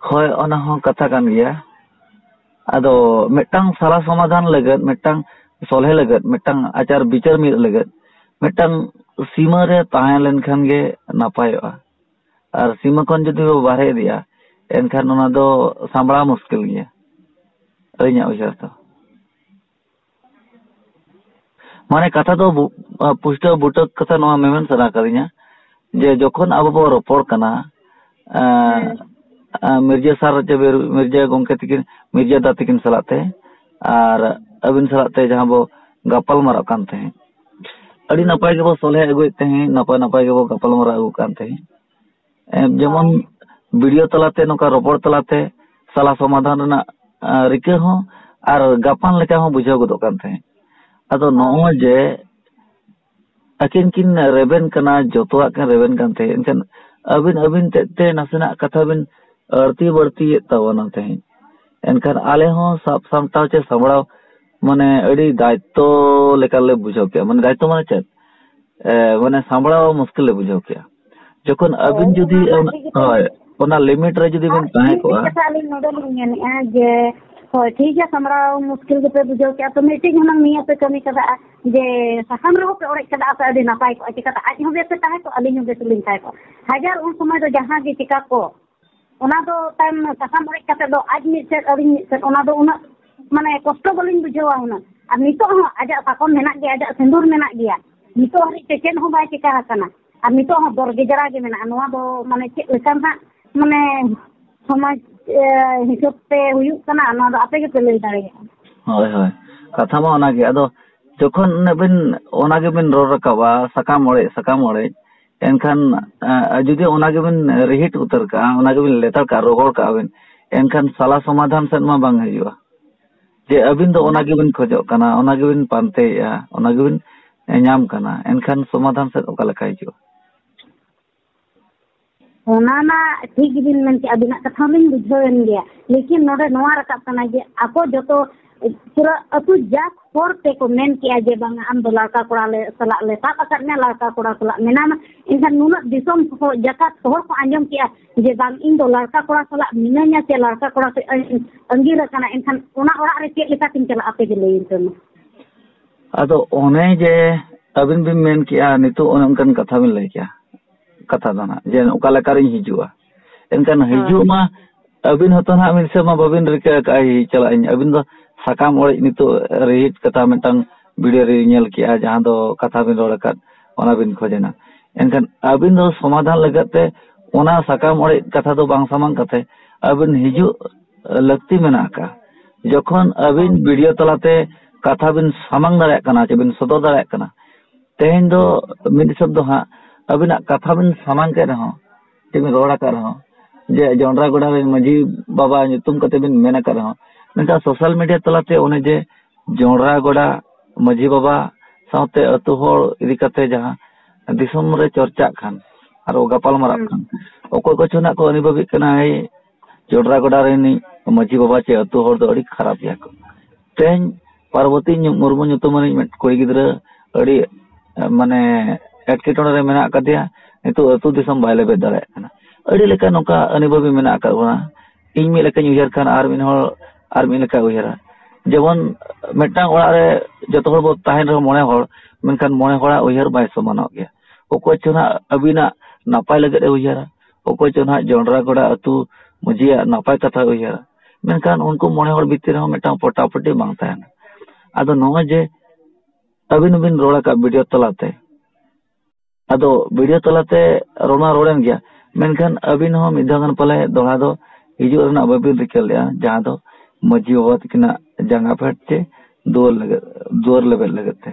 ᱦᱳᱭ, ᱚᱱᱟ ᱦᱚᱸ ᱠᱟᱛᱷᱟ ᱠᱟᱱ ᱜᱮᱭᱟ᱾ ᱟᱫᱚ ᱢᱤᱫᱴᱟᱝ ᱥᱟᱞᱟ ᱥᱚᱢᱟᱫᱷᱟᱱ ᱞᱟᱹᱜᱤᱫ, ᱢᱤᱫᱴᱟᱝ ᱥᱚᱞᱦᱮ ᱞᱟᱹᱜᱤᱫ, ᱢᱤᱫᱴᱟᱝ ᱟᱪᱟᱨ ᱵᱤᱪᱟᱹᱨ ᱢᱤᱫ ᱞᱟᱹᱜᱤᱫ, ᱢᱤᱫᱴᱟᱝ ᱥᱤᱢᱟᱹ ᱨᱮ ᱛᱟᱦᱮᱸ ᱞᱮᱱᱠᱷᱟᱱ ᱜᱮ ᱱᱟᱯᱟᱭᱚᱜᱼᱟ᱾ ᱟᱨ ᱥᱤᱢᱟᱹ ᱠᱷᱚᱱ ᱡᱩᱫᱤ ᱵᱚ ᱵᱟᱦᱨᱮ ᱤᱫᱤᱜᱼᱟ, ᱮᱱᱠᱷᱟᱱ ᱚᱱᱟ ᱫᱚ ᱥᱟᱢᱵᱲᱟᱣ ᱢᱩᱥᱠᱤᱞ ᱜᱮᱭᱟ, ᱟᱹᱞᱤᱧᱟᱜ ᱩᱭᱦᱟᱹᱨ ᱫᱚ᱾ ᱢᱟᱱᱮ, ᱠᱟᱛᱷᱟ ᱫᱚ ᱵᱩ-, ᱟ, ᱯᱩᱥᱴᱟᱹᱣ ᱵᱩᱴᱟᱹ ᱠᱟᱛᱷᱟ ᱱᱚᱣᱟ ᱢᱮᱢᱮᱱ ᱥᱟᱱᱟ ᱠᱟᱫᱤᱧᱟ ᱡᱮ ᱡᱚᱠᱷᱚᱱ ᱟᱵᱚ ᱵᱚ ᱨᱚᱯᱚᱲ ᱠᱟᱱᱟ, ᱟ, ᱦᱮᱸ᱾ ᱟ, ᱢᱤᱨᱡᱟᱹ ᱥᱟᱨ ᱪᱮ ᱵᱤᱨ-, ᱢᱤᱨᱡᱟᱹ ᱜᱚᱢᱠᱮ ᱛᱤᱠᱤᱱ, ᱢᱤᱨᱡᱟᱹ ᱫᱟ ᱛᱤᱠᱤᱱ ᱥᱟᱞᱟᱜ ᱛᱮ ᱟᱨ ᱟᱹᱵᱤᱱ ᱥᱟᱞᱟᱜ ᱛᱮ ᱡᱟᱦᱟᱸ ᱵᱚ ᱜᱟᱯᱟᱞ ᱢᱟᱨᱟᱜ ᱠᱟᱱ ᱛᱟᱦᱮᱸᱫ, ᱟᱹᱰᱤ ᱱᱟᱯᱟᱭ ᱜᱮᱵᱚ ᱥᱚᱞᱦᱮ ᱟᱹᱜᱩᱭᱮᱫ ᱛᱟᱦᱮᱸᱫ, ᱱᱟᱯᱟᱭ ᱱᱟᱯᱟᱭ ᱜᱮᱵᱚ ᱜᱟᱯᱟᱞ ᱢᱟᱨᱟᱣ ᱟᱹᱜᱩ ᱠᱟᱱ ᱛᱟᱦᱮᱸᱫ᱾ ᱮ, ᱡᱮᱢᱚᱱ ᱦᱳᱭ᱾ ᱵᱷᱤᱰᱤᱭᱳ ᱛᱟᱞᱟᱛᱮ, ᱱᱚᱝᱠᱟ ᱨᱚᱯᱚᱲ ᱛᱟᱞᱟᱛᱮ ᱥᱟᱞᱟ ᱥᱚᱢᱟᱫᱷᱟᱱ ᱨᱮᱱᱟᱜ, ᱟ, ᱨᱤᱠᱟᱹ ᱦᱚᱸ ᱟᱨ ᱜᱟᱯᱟᱱ ᱞᱮᱠᱟ ᱦᱚᱸ ᱵᱩᱡᱷᱟᱹᱣ ᱜᱚᱫᱚᱜ ᱠᱟᱱ ᱛᱟᱦᱮᱸᱫ᱾ ᱟᱫᱚ ᱦᱳᱭ᱾ ᱱᱚᱜᱼᱚᱭ ᱡᱮ ᱟᱹᱠᱤᱱ ᱠᱤᱱ ᱨᱮᱵᱮᱱ ᱠᱟᱱᱟ, ᱡᱚᱛᱚᱣᱟᱜ ᱠᱤᱱ ᱨᱮᱵᱮᱱ ᱠᱟᱱ ᱛᱟᱦᱮᱸᱫ, ᱮᱱᱠᱷᱟᱱ ᱟᱹᱵᱤᱱ, ᱟᱹᱵᱤᱱ ᱛᱮᱫ ᱛᱮ ᱱᱟᱥᱮᱱᱟᱜ ᱠᱟᱛᱷᱟ ᱵᱤᱱ ᱟᱹᱲᱛᱤ ᱵᱟᱹᱲᱛᱤᱭᱮᱫ ᱛᱟᱵᱚᱱᱟ ᱛᱟᱦᱮᱸᱫ᱾ ᱮᱱᱠᱷᱟᱱ ᱟᱞᱮ ᱦᱚᱸ ᱥᱟᱵ ᱥᱟᱢᱴᱟᱣ ᱪᱮ ᱥᱟᱢᱵᱲᱟᱣ, ᱢᱟᱱᱮ, ᱟᱹᱰᱤ ᱫᱟᱭᱤᱛᱛᱚ ᱞᱮᱠᱟᱞᱮ ᱵᱩᱡᱷᱟᱹᱣ ᱠᱮᱜᱼᱟ᱾ ᱢᱟᱱᱮ, ᱫᱟᱭᱤᱛᱛᱚ ᱢᱟᱱᱮ ᱪᱮᱫ? ᱮ, ᱢᱟᱱᱮ, ᱥᱟᱢᱵᱲᱟᱣ ᱢᱩᱥᱠᱤᱞ ᱞᱮ ᱵᱩᱡᱷᱟᱹᱣ ᱠᱮᱜᱼᱟ᱾ ᱡᱚᱠᱷᱚᱱ ᱟᱹᱵᱤᱱ ᱦᱳᱭ, ᱡᱩᱫᱤ ᱚᱱᱟ ᱚᱱ-, ᱴᱷᱤᱠ ᱜᱮ᱾ ᱦᱳᱭ, ᱚᱱᱟ ᱞᱤᱢᱤᱴ ᱨᱮ ᱡᱩᱫᱤ ᱟᱨ ᱵᱤᱱ ᱛᱟᱦᱮᱸ ᱢᱤᱫᱴᱤᱡ ᱠᱚᱜᱼᱟ᱾ ᱠᱟᱛᱷᱟ ᱟᱹᱞᱤᱧ ᱱᱚᱰᱮ ᱞᱤᱧ ᱢᱮᱱᱮᱫᱼᱟ ᱡᱮ, ᱦᱳᱭ, ᱴᱷᱤᱠ ᱜᱮᱭᱟ, ᱥᱟᱢᱵᱲᱟᱣ ᱢᱩᱥᱠᱤᱞ ᱜᱮᱯᱮ ᱵᱩᱡᱷᱟᱹᱣ ᱠᱮᱜᱼᱟ, ᱛᱚ ᱢᱤᱫᱴᱤᱡ ᱦᱩᱱᱟᱹᱝ ᱱᱤᱭᱟᱹ ᱯᱮ ᱠᱟᱹᱢᱤ ᱠᱟᱫᱟ ᱡᱮ ᱥᱟᱠᱟᱢ ᱨᱮᱦᱚᱸ ᱯᱮ ᱚᱲᱮᱡ ᱠᱟᱫᱟ, ᱟᱯᱮ ᱟᱹᱰᱤ ᱱᱟᱯᱟᱭ ᱠᱚᱜᱼᱟ, ᱪᱤᱠᱟᱹᱛᱮ ᱟᱡ ᱦᱚᱸ ᱵᱮᱥ ᱮ ᱛᱟᱦᱮᱸ ᱠᱚᱜᱼᱟ, ᱟᱹᱞᱤᱧ ᱦᱚᱸ ᱵᱮᱥ ᱞᱤᱧ ᱛᱟᱦᱮᱸ ᱠᱚᱜᱼᱟ᱾ ᱦᱟᱡᱟᱨ ᱩᱱ ᱥᱚᱢᱚᱭ ᱫᱚ ᱡᱟᱦᱟᱸ ᱜᱮ ᱪᱤᱠᱟ ᱠᱚ, ᱚᱱᱟ ᱫᱚ ᱛᱟᱭᱚᱢ ᱥᱟᱠᱟᱢ ᱚᱲᱮᱡ ᱠᱟᱛᱮ ᱫᱚ ᱟᱡ ᱢᱤᱫ ᱥᱮᱫ, ᱟᱹᱞᱤᱧ ᱢᱤᱫ ᱥᱮᱫ, ᱚᱱᱟ ᱫᱚ ᱩᱱᱟᱹᱜ, ᱢᱟᱱᱮ, ᱠᱚᱥᱴᱚ ᱵᱟᱹᱞᱤᱧ ᱵᱩᱡᱷᱟᱹᱣᱟ ᱩᱱᱟᱹᱜ᱾ ᱟᱨ ᱱᱤᱛᱚᱜ ᱦᱚᱸ ᱟᱡᱟᱜ ᱥᱟᱠᱚᱢ ᱢᱮᱱᱟᱜ ᱜᱮᱭᱟ, ᱟᱡᱟᱜ ᱥᱤᱸᱫᱩᱨ ᱢᱮᱱᱟᱜ ᱜᱮᱭᱟ, ᱱᱤᱛᱚᱜ ᱦᱟᱹᱨᱤᱡ ᱛᱮ ᱪᱮᱫ ᱦᱚᱸ ᱵᱟᱭ ᱪᱤᱠᱟ ᱟᱠᱟᱱᱟ᱾ ᱟᱨ ᱱᱤᱛᱚᱜ ᱦᱚᱸ ᱵᱚᱨᱜᱮᱡᱽᱲᱟ ᱜᱮ ᱢᱮᱱᱟᱜᱼᱟ᱾ ᱱᱚᱣᱟ ᱫᱚ, ᱢᱟᱱᱮ, ᱪᱮᱫ ᱞᱮᱠᱟ ᱱᱟᱜ, ᱢᱟᱱᱮ, ᱥᱚᱢᱟᱡᱽ, ᱮ, ᱦᱤᱥᱟᱹᱵ ᱛᱮ ᱦᱩᱭᱩᱜ ᱠᱟᱱᱟ, ᱱᱚᱣᱟ ᱫᱚ ᱟᱯᱮ ᱜᱮᱯᱮ ᱞᱟᱹᱭ ᱫᱟᱲᱮᱭᱟᱜᱼᱟ᱾ ᱦᱳᱭ, ᱦᱳᱭ, ᱠᱟᱛᱷᱟ ᱢᱟ ᱚᱱᱟᱜᱮ᱾ ᱟᱫᱚ ᱡᱚᱠᱷᱚᱱ ᱩᱱᱟᱹᱜ ᱵᱤᱱ, ᱚᱱᱟ ᱜᱮᱵᱤᱱ ᱨᱚᱲ ᱨᱟᱠᱟᱵᱟ, ᱥᱟᱠᱟᱢ ᱚᱲᱮᱡ, ᱥᱟᱠᱟᱢ ᱚᱲᱮᱡ, ᱮᱱᱠᱷᱟᱱ, ᱮ, ᱡᱩᱫᱤ ᱚᱱᱟ ᱜᱮᱵᱤᱱ ᱨᱤᱦᱤᱴ ᱩᱛᱟᱹᱨ ᱠᱟᱜᱼᱟ, ᱚᱱᱟ ᱜᱮᱵᱤᱱ ᱞᱮᱛᱟᱲ ᱠᱟᱜᱼᱟ, ᱨᱚᱜᱚᱲ ᱠᱟᱜᱼᱟ ᱵᱤᱱ, ᱮᱱᱠᱷᱟᱱ ᱥᱟᱞᱟ ᱥᱚᱢᱟᱫᱷᱟᱱ ᱥᱮᱫ ᱢᱟ ᱵᱟᱝ ᱦᱤᱡᱩᱜᱼᱟ᱾ ᱡᱮ ᱟᱹᱵᱤᱱ ᱫᱚ ᱚᱱᱟ ᱜᱮᱵᱤᱱ ᱠᱷᱚᱡᱚᱜ ᱠᱟᱱᱟ, ᱚᱱᱟ ᱜᱮᱵᱤᱱ ᱯᱟᱱᱛᱮᱭᱮᱜᱼᱟ, ᱚᱱᱟ ᱜᱮᱵᱤᱱ ᱧᱟᱢ ᱠᱟᱱᱟ, ᱮᱱᱠᱷᱟᱱ ᱥᱚᱢᱟᱫᱷᱟᱱ ᱥᱮᱫ ᱚᱠᱟ ᱞᱮᱠᱟ ᱦᱤᱡᱩᱜᱼᱟ? ᱚᱱᱟ ᱢᱟ ᱴᱷᱤᱠ ᱜᱮᱵᱤᱱ ᱢᱮᱱ ᱠᱮᱜᱼᱟ, ᱟᱹᱵᱤᱱᱟᱜ ᱠᱟᱛᱷᱟ ᱦᱚᱸᱞᱤᱧ ᱵᱩᱡᱷᱟᱹᱣᱮᱱ ᱜᱮᱭᱟ, ᱞᱮᱠᱤᱱ ᱱᱚᱰᱮ ᱱᱚᱣᱟ ᱨᱟᱠᱟᱵ ᱠᱟᱱᱟ ᱡᱮ ᱟᱠᱚ ᱡᱚᱛᱚ ᱯᱩᱨᱟᱹ ᱟᱹᱛᱩ ᱡᱟᱠ ᱦᱚᱲ ᱛᱮᱠᱚ ᱢᱮᱱ ᱠᱮᱜᱼᱟ ᱡᱮ ᱵᱟᱝᱟ, ᱟᱢ ᱫᱚ ᱞᱟᱲᱠᱟ ᱠᱚᱲᱟ ᱞᱮ ᱥᱟᱞᱟᱜ ᱞᱮ ᱥᱟᱵ ᱟᱠᱟᱫ ᱢᱮᱭᱟ, ᱞᱟᱲᱠᱟ ᱠᱚᱲᱟ ᱥᱟᱞᱟᱜ ᱢᱮᱱᱟᱢᱟ᱾ ᱮᱱᱠᱷᱟᱱ ᱱᱩᱱᱟᱹᱜ ᱫᱤᱥᱚᱢ ᱦᱚᱲ, ᱡᱟᱠᱟᱛ ᱦᱚᱲ ᱠᱚ ᱟᱸᱡᱚᱢ ᱠᱮᱜᱼᱟ ᱡᱮ ᱵᱟᱝ, ᱤᱧ ᱫᱚ ᱞᱟᱲᱠᱟ ᱠᱚᱲᱟ ᱥᱟᱞᱟᱜ ᱢᱤᱱᱟᱹᱧᱟ ᱥᱮ ᱞᱟᱲᱠᱟ ᱠᱚᱲᱟ ᱥᱮᱫ ᱤᱧ ᱟᱸᱜᱤᱨ ᱟᱠᱟᱱᱟ, ᱮᱱᱠᱷᱟᱱ ᱚᱱᱟ ᱚᱲᱟᱜ ᱨᱮ ᱪᱮᱫ ᱞᱮᱠᱟᱛᱤᱧ ᱪᱟᱞᱟᱜᱼᱟ, ᱟᱯᱮ ᱜᱮ ᱞᱟᱹᱭᱟᱹᱧ ᱯᱮ ᱢᱟ᱾ ᱟᱫᱚ ᱚᱱᱮ ᱡᱮ ᱟᱹᱵᱤᱱ ᱵᱤᱱ ᱢᱮᱱ ᱠᱮᱜᱼᱟ, ᱱᱤᱛᱚᱜ ᱚᱱᱮ ᱚᱱᱠᱟᱱ ᱠᱟᱛᱷᱟ ᱵᱤᱱ ᱞᱟᱹᱭ ᱠᱮᱜᱼᱟ, ᱠᱟᱛᱷᱟ ᱫᱚ ᱱᱟᱦᱟᱜ, ᱡᱮ ᱚᱠᱟ ᱞᱮᱠᱟ ᱨᱤᱧ ᱦᱤᱡᱩᱜᱼᱟ᱾ ᱮᱱᱠᱷᱟᱱ ᱦᱳᱭ᱾ ᱦᱤᱡᱩᱜ ᱢᱟ ᱟᱹᱵᱤᱱ ᱦᱚᱸᱛᱚ ᱱᱟᱦᱟᱜ ᱢᱤᱫ ᱥᱮᱨᱢᱟ ᱵᱟᱹᱵᱤᱱ ᱨᱤᱠᱟᱹ ᱟᱠᱟᱫᱼᱟ ᱦᱮᱡ ᱪᱟᱞᱟᱜ ᱟᱹᱧ᱾ ᱟᱹᱵᱤᱱ ᱫᱚ ᱥᱟᱠᱟᱢ ᱚᱲᱮᱡ ᱱᱤᱛᱚᱜ ᱨᱤᱦᱤᱴ ᱠᱟᱛᱷᱟ ᱢᱤᱫᱴᱟᱝ ᱵᱷᱤᱰᱤᱭᱳ ᱨᱮ ᱧᱮᱞ ᱠᱮᱜᱼᱟ, ᱡᱟᱦᱟᱸ ᱫᱚ ᱠᱟᱛᱷᱟ ᱵᱤᱱ ᱨᱚᱲ ᱟᱠᱟᱫ, ᱚᱱᱟ ᱵᱤᱱ ᱠᱷᱚᱡᱮᱱᱟ᱾ ᱮᱱᱠᱷᱟᱱ ᱟᱹᱵᱤᱱ ᱫᱚ ᱥᱚᱢᱟᱫᱷᱟᱱ ᱞᱟᱹᱜᱤᱫ ᱛᱮ ᱚᱱᱟ ᱥᱟᱠᱟᱢ ᱚᱲᱮᱡ ᱠᱟᱛᱷᱟ ᱫᱚ ᱵᱟᱝ ᱥᱟᱢᱟᱝ ᱠᱟᱛᱮ ᱟᱹᱵᱤᱱ ᱦᱤᱡᱩᱜ ᱞᱟᱹᱠᱛᱤ ᱢᱮᱱᱟᱜ ᱟᱠᱟᱫᱼᱟ᱾ ᱡᱚᱠᱷᱚᱱ ᱟᱹᱵᱤᱱ ᱵᱷᱤᱰᱤᱭᱳ ᱛᱟᱞᱟᱛᱮ ᱠᱟᱛᱷᱟ ᱵᱤᱱ ᱥᱟᱢᱟᱝ ᱫᱟᱲᱮᱭᱟᱜ ᱠᱟᱱᱟ, ᱪᱮ ᱵᱤᱱ ᱥᱚᱫᱚᱨ ᱫᱟᱲᱮᱭᱟᱜ ᱠᱟᱱᱟ, ᱛᱮᱦᱮᱧ ᱫᱚ ᱢᱤᱫ ᱦᱤᱥᱟᱹᱵ ᱫᱚ ᱦᱟᱸᱜ ᱟᱹᱵᱤᱱᱟᱜ ᱠᱟᱛᱷᱟ ᱵᱤᱱ ᱥᱟᱢᱟᱝ ᱠᱮᱫ ᱨᱮᱦᱚᱸ, ᱪᱮ ᱵᱤᱱ ᱨᱚᱲ ᱟᱠᱟᱫ ᱨᱮᱦᱚᱸ, ᱡᱮ ᱡᱚᱱᱰᱨᱟ ᱜᱚᱰᱟ ᱨᱮᱱ ᱢᱟᱹᱡᱷᱤ ᱵᱟᱵᱟ ᱧᱩᱛᱩᱢ ᱠᱟᱛᱮ ᱵᱤᱱ ᱢᱮᱱ ᱟᱠᱟᱫ ᱨᱮᱦᱚᱸ, ᱢᱮᱱᱠᱷᱟᱱ ᱥᱳᱥᱟᱞ ᱢᱤᱰᱤᱭᱟ ᱛᱟᱞᱟᱛᱮ ᱚᱱᱮ ᱡᱮ ᱡᱚᱱᱰᱨᱟ ᱜᱚᱰᱟ ᱢᱟᱹᱡᱷᱤ ᱵᱟᱵᱟ ᱥᱟᱶᱛᱮ ᱟᱹᱛᱩ ᱦᱚᱲ ᱤᱫᱤ ᱠᱟᱛᱮ ᱡᱟᱦᱟᱸ ᱫᱤᱥᱚᱢ ᱨᱮ ᱪᱚᱨᱪᱟᱜ ᱠᱟᱱ ᱟᱨ ᱜᱟᱯᱟᱞ ᱢᱟᱨᱟᱜ ᱦᱩᱸ᱾ ᱠᱟᱱ, ᱚᱠᱚᱭ ᱠᱚᱪᱚ ᱱᱟᱜ ᱠᱚ ᱟᱹᱱᱤᱵᱷᱟᱹᱵᱤᱜ ᱠᱟᱱᱟ, ᱮᱭ ᱡᱚᱱᱰᱨᱟ ᱜᱚᱰᱟ ᱨᱤᱱᱤᱡ ᱢᱟᱹᱡᱷᱤ ᱵᱟᱵᱟ ᱪᱮ ᱟᱹᱛᱩ ᱦᱚᱲ ᱫᱚ ᱟᱹᱰᱤ ᱠᱷᱟᱨᱟᱯ ᱜᱮᱭᱟ ᱠᱚ᱾ ᱛᱮᱦᱮᱧ ᱯᱟᱨᱵᱚᱛᱤ ᱧᱩ-, ᱢᱩᱨᱢᱩ ᱧᱩᱛᱩᱢᱟᱱᱤᱡ ᱢᱤᱫ ᱠᱩᱲᱤ ᱜᱤᱫᱽᱨᱟᱹ ᱟᱹᱰᱤ, ᱢᱟᱱᱮ, ᱮᱴᱠᱮᱴᱚᱬᱮ ᱨᱮ ᱢᱮᱱᱟᱜ ᱟᱠᱟᱫᱮᱭᱟ᱾ ᱱᱤᱛᱚᱜ ᱟᱹᱛᱩ ᱫᱤᱥᱚᱢ ᱵᱟᱭ ᱞᱮᱵᱮᱫ ᱫᱟᱲᱮᱭᱟᱜ ᱠᱟᱱᱟ᱾ ᱟᱹᱰᱤ ᱞᱮᱠᱟ ᱱᱚᱝᱠᱟ ᱟᱹᱱᱤᱵᱷᱟᱹᱵᱤ ᱢᱮᱱᱟᱜ ᱟᱠᱟᱫ ᱵᱚᱱᱟ᱾ ᱤᱧ ᱢᱤᱫ ᱞᱮᱠᱟᱧ ᱩᱭᱦᱟᱹᱨ ᱠᱷᱟᱱ ᱟᱨ ᱢᱤᱫ ᱦᱚᱲ ᱟᱨ ᱢᱤᱫ ᱞᱮᱠᱟᱭ ᱩᱭᱦᱟᱹᱨᱟ᱾ ᱡᱮᱢᱚᱱ ᱢᱤᱫᱴᱟᱝ ᱚᱲᱟᱜ ᱨᱮ ᱡᱚᱛᱚ ᱦᱚᱲ ᱵᱚ ᱛᱟᱦᱮᱱ ᱨᱮᱦᱚᱸ ᱢᱚᱬᱮ ᱦᱚᱲ, ᱢᱮᱱᱠᱷᱟᱱ ᱢᱚᱬᱮ ᱦᱚᱲᱟᱜ ᱩᱭᱦᱟᱹᱨ ᱵᱟᱭ ᱥᱚᱢᱟᱱᱚᱜ ᱜᱮᱭᱟ᱾ ᱚᱠᱚᱭ ᱪᱚ ᱱᱟᱦᱟᱜ ᱟᱹᱵᱤᱱᱟᱜ ᱱᱟᱯᱟᱭ ᱞᱟᱹᱜᱤᱫ ᱮ ᱩᱭᱦᱟᱹᱨᱟ, ᱚᱠᱚᱭ ᱪᱚ ᱱᱟᱦᱟᱜ ᱡᱚᱱᱰᱨᱟ ᱜᱚᱰᱟ ᱟᱹᱛᱩ ᱢᱟᱹᱡᱷᱤᱭᱟᱜ ᱱᱟᱯᱟᱭ ᱠᱟᱛᱷᱟ ᱩᱭᱦᱟᱹᱨᱟ, ᱢᱮᱱᱠᱷᱟᱱ ᱩᱱᱠᱩ ᱢᱚᱬᱮ ᱦᱚᱲ ᱵᱷᱤᱛᱤᱨ ᱨᱮᱦᱚᱸ ᱢᱤᱫᱴᱟᱝ ᱯᱚᱴᱟᱯᱚᱴᱤ ᱵᱟᱝ ᱛᱟᱦᱮᱱᱟ᱾ ᱟᱫᱚ ᱱᱚᱜᱼᱚᱭ ᱡᱮ ᱟᱹᱵᱤᱱ ᱦᱚᱸᱵᱤᱱ ᱨᱚᱲ ᱟᱠᱟᱫ ᱵᱷᱤᱰᱤᱭᱳ ᱛᱟᱞᱟᱛᱮ, ᱟᱫᱚ ᱵᱷᱤᱰᱤᱭᱳ ᱛᱟᱞᱟᱛᱮ ᱨᱚᱲ ᱢᱟ ᱨᱚᱲᱮᱱ ᱜᱮᱭᱟ, ᱢᱮᱱᱠᱷᱟᱱ ᱟᱹᱵᱤᱱ ᱦᱚᱸ ᱢᱤᱫ ᱫᱷᱟᱣ ᱜᱟᱱ ᱯᱟᱞᱮ ᱫᱚᱦᱲᱟ ᱫᱚ ᱦᱤᱡᱩᱜ ᱨᱮᱱᱟᱜ ᱵᱟᱹᱵᱤᱱ ᱨᱤᱠᱟᱹ ᱞᱮᱫᱼᱟ, ᱡᱟᱦᱟᱸ ᱫᱚ ᱢᱟᱹᱡᱷᱤ ᱵᱟᱵᱟ ᱛᱟᱹᱠᱤᱱᱟᱜ ᱡᱟᱸᱜᱟ ᱯᱷᱮᱰ ᱪᱮ ᱫᱩᱣᱟᱹᱨ ᱞᱟᱹᱜᱤᱫ, ᱫᱩᱣᱟᱹᱨ ᱞᱮᱵᱮᱫ ᱞᱟᱹᱜᱤᱫ ᱛᱮ᱾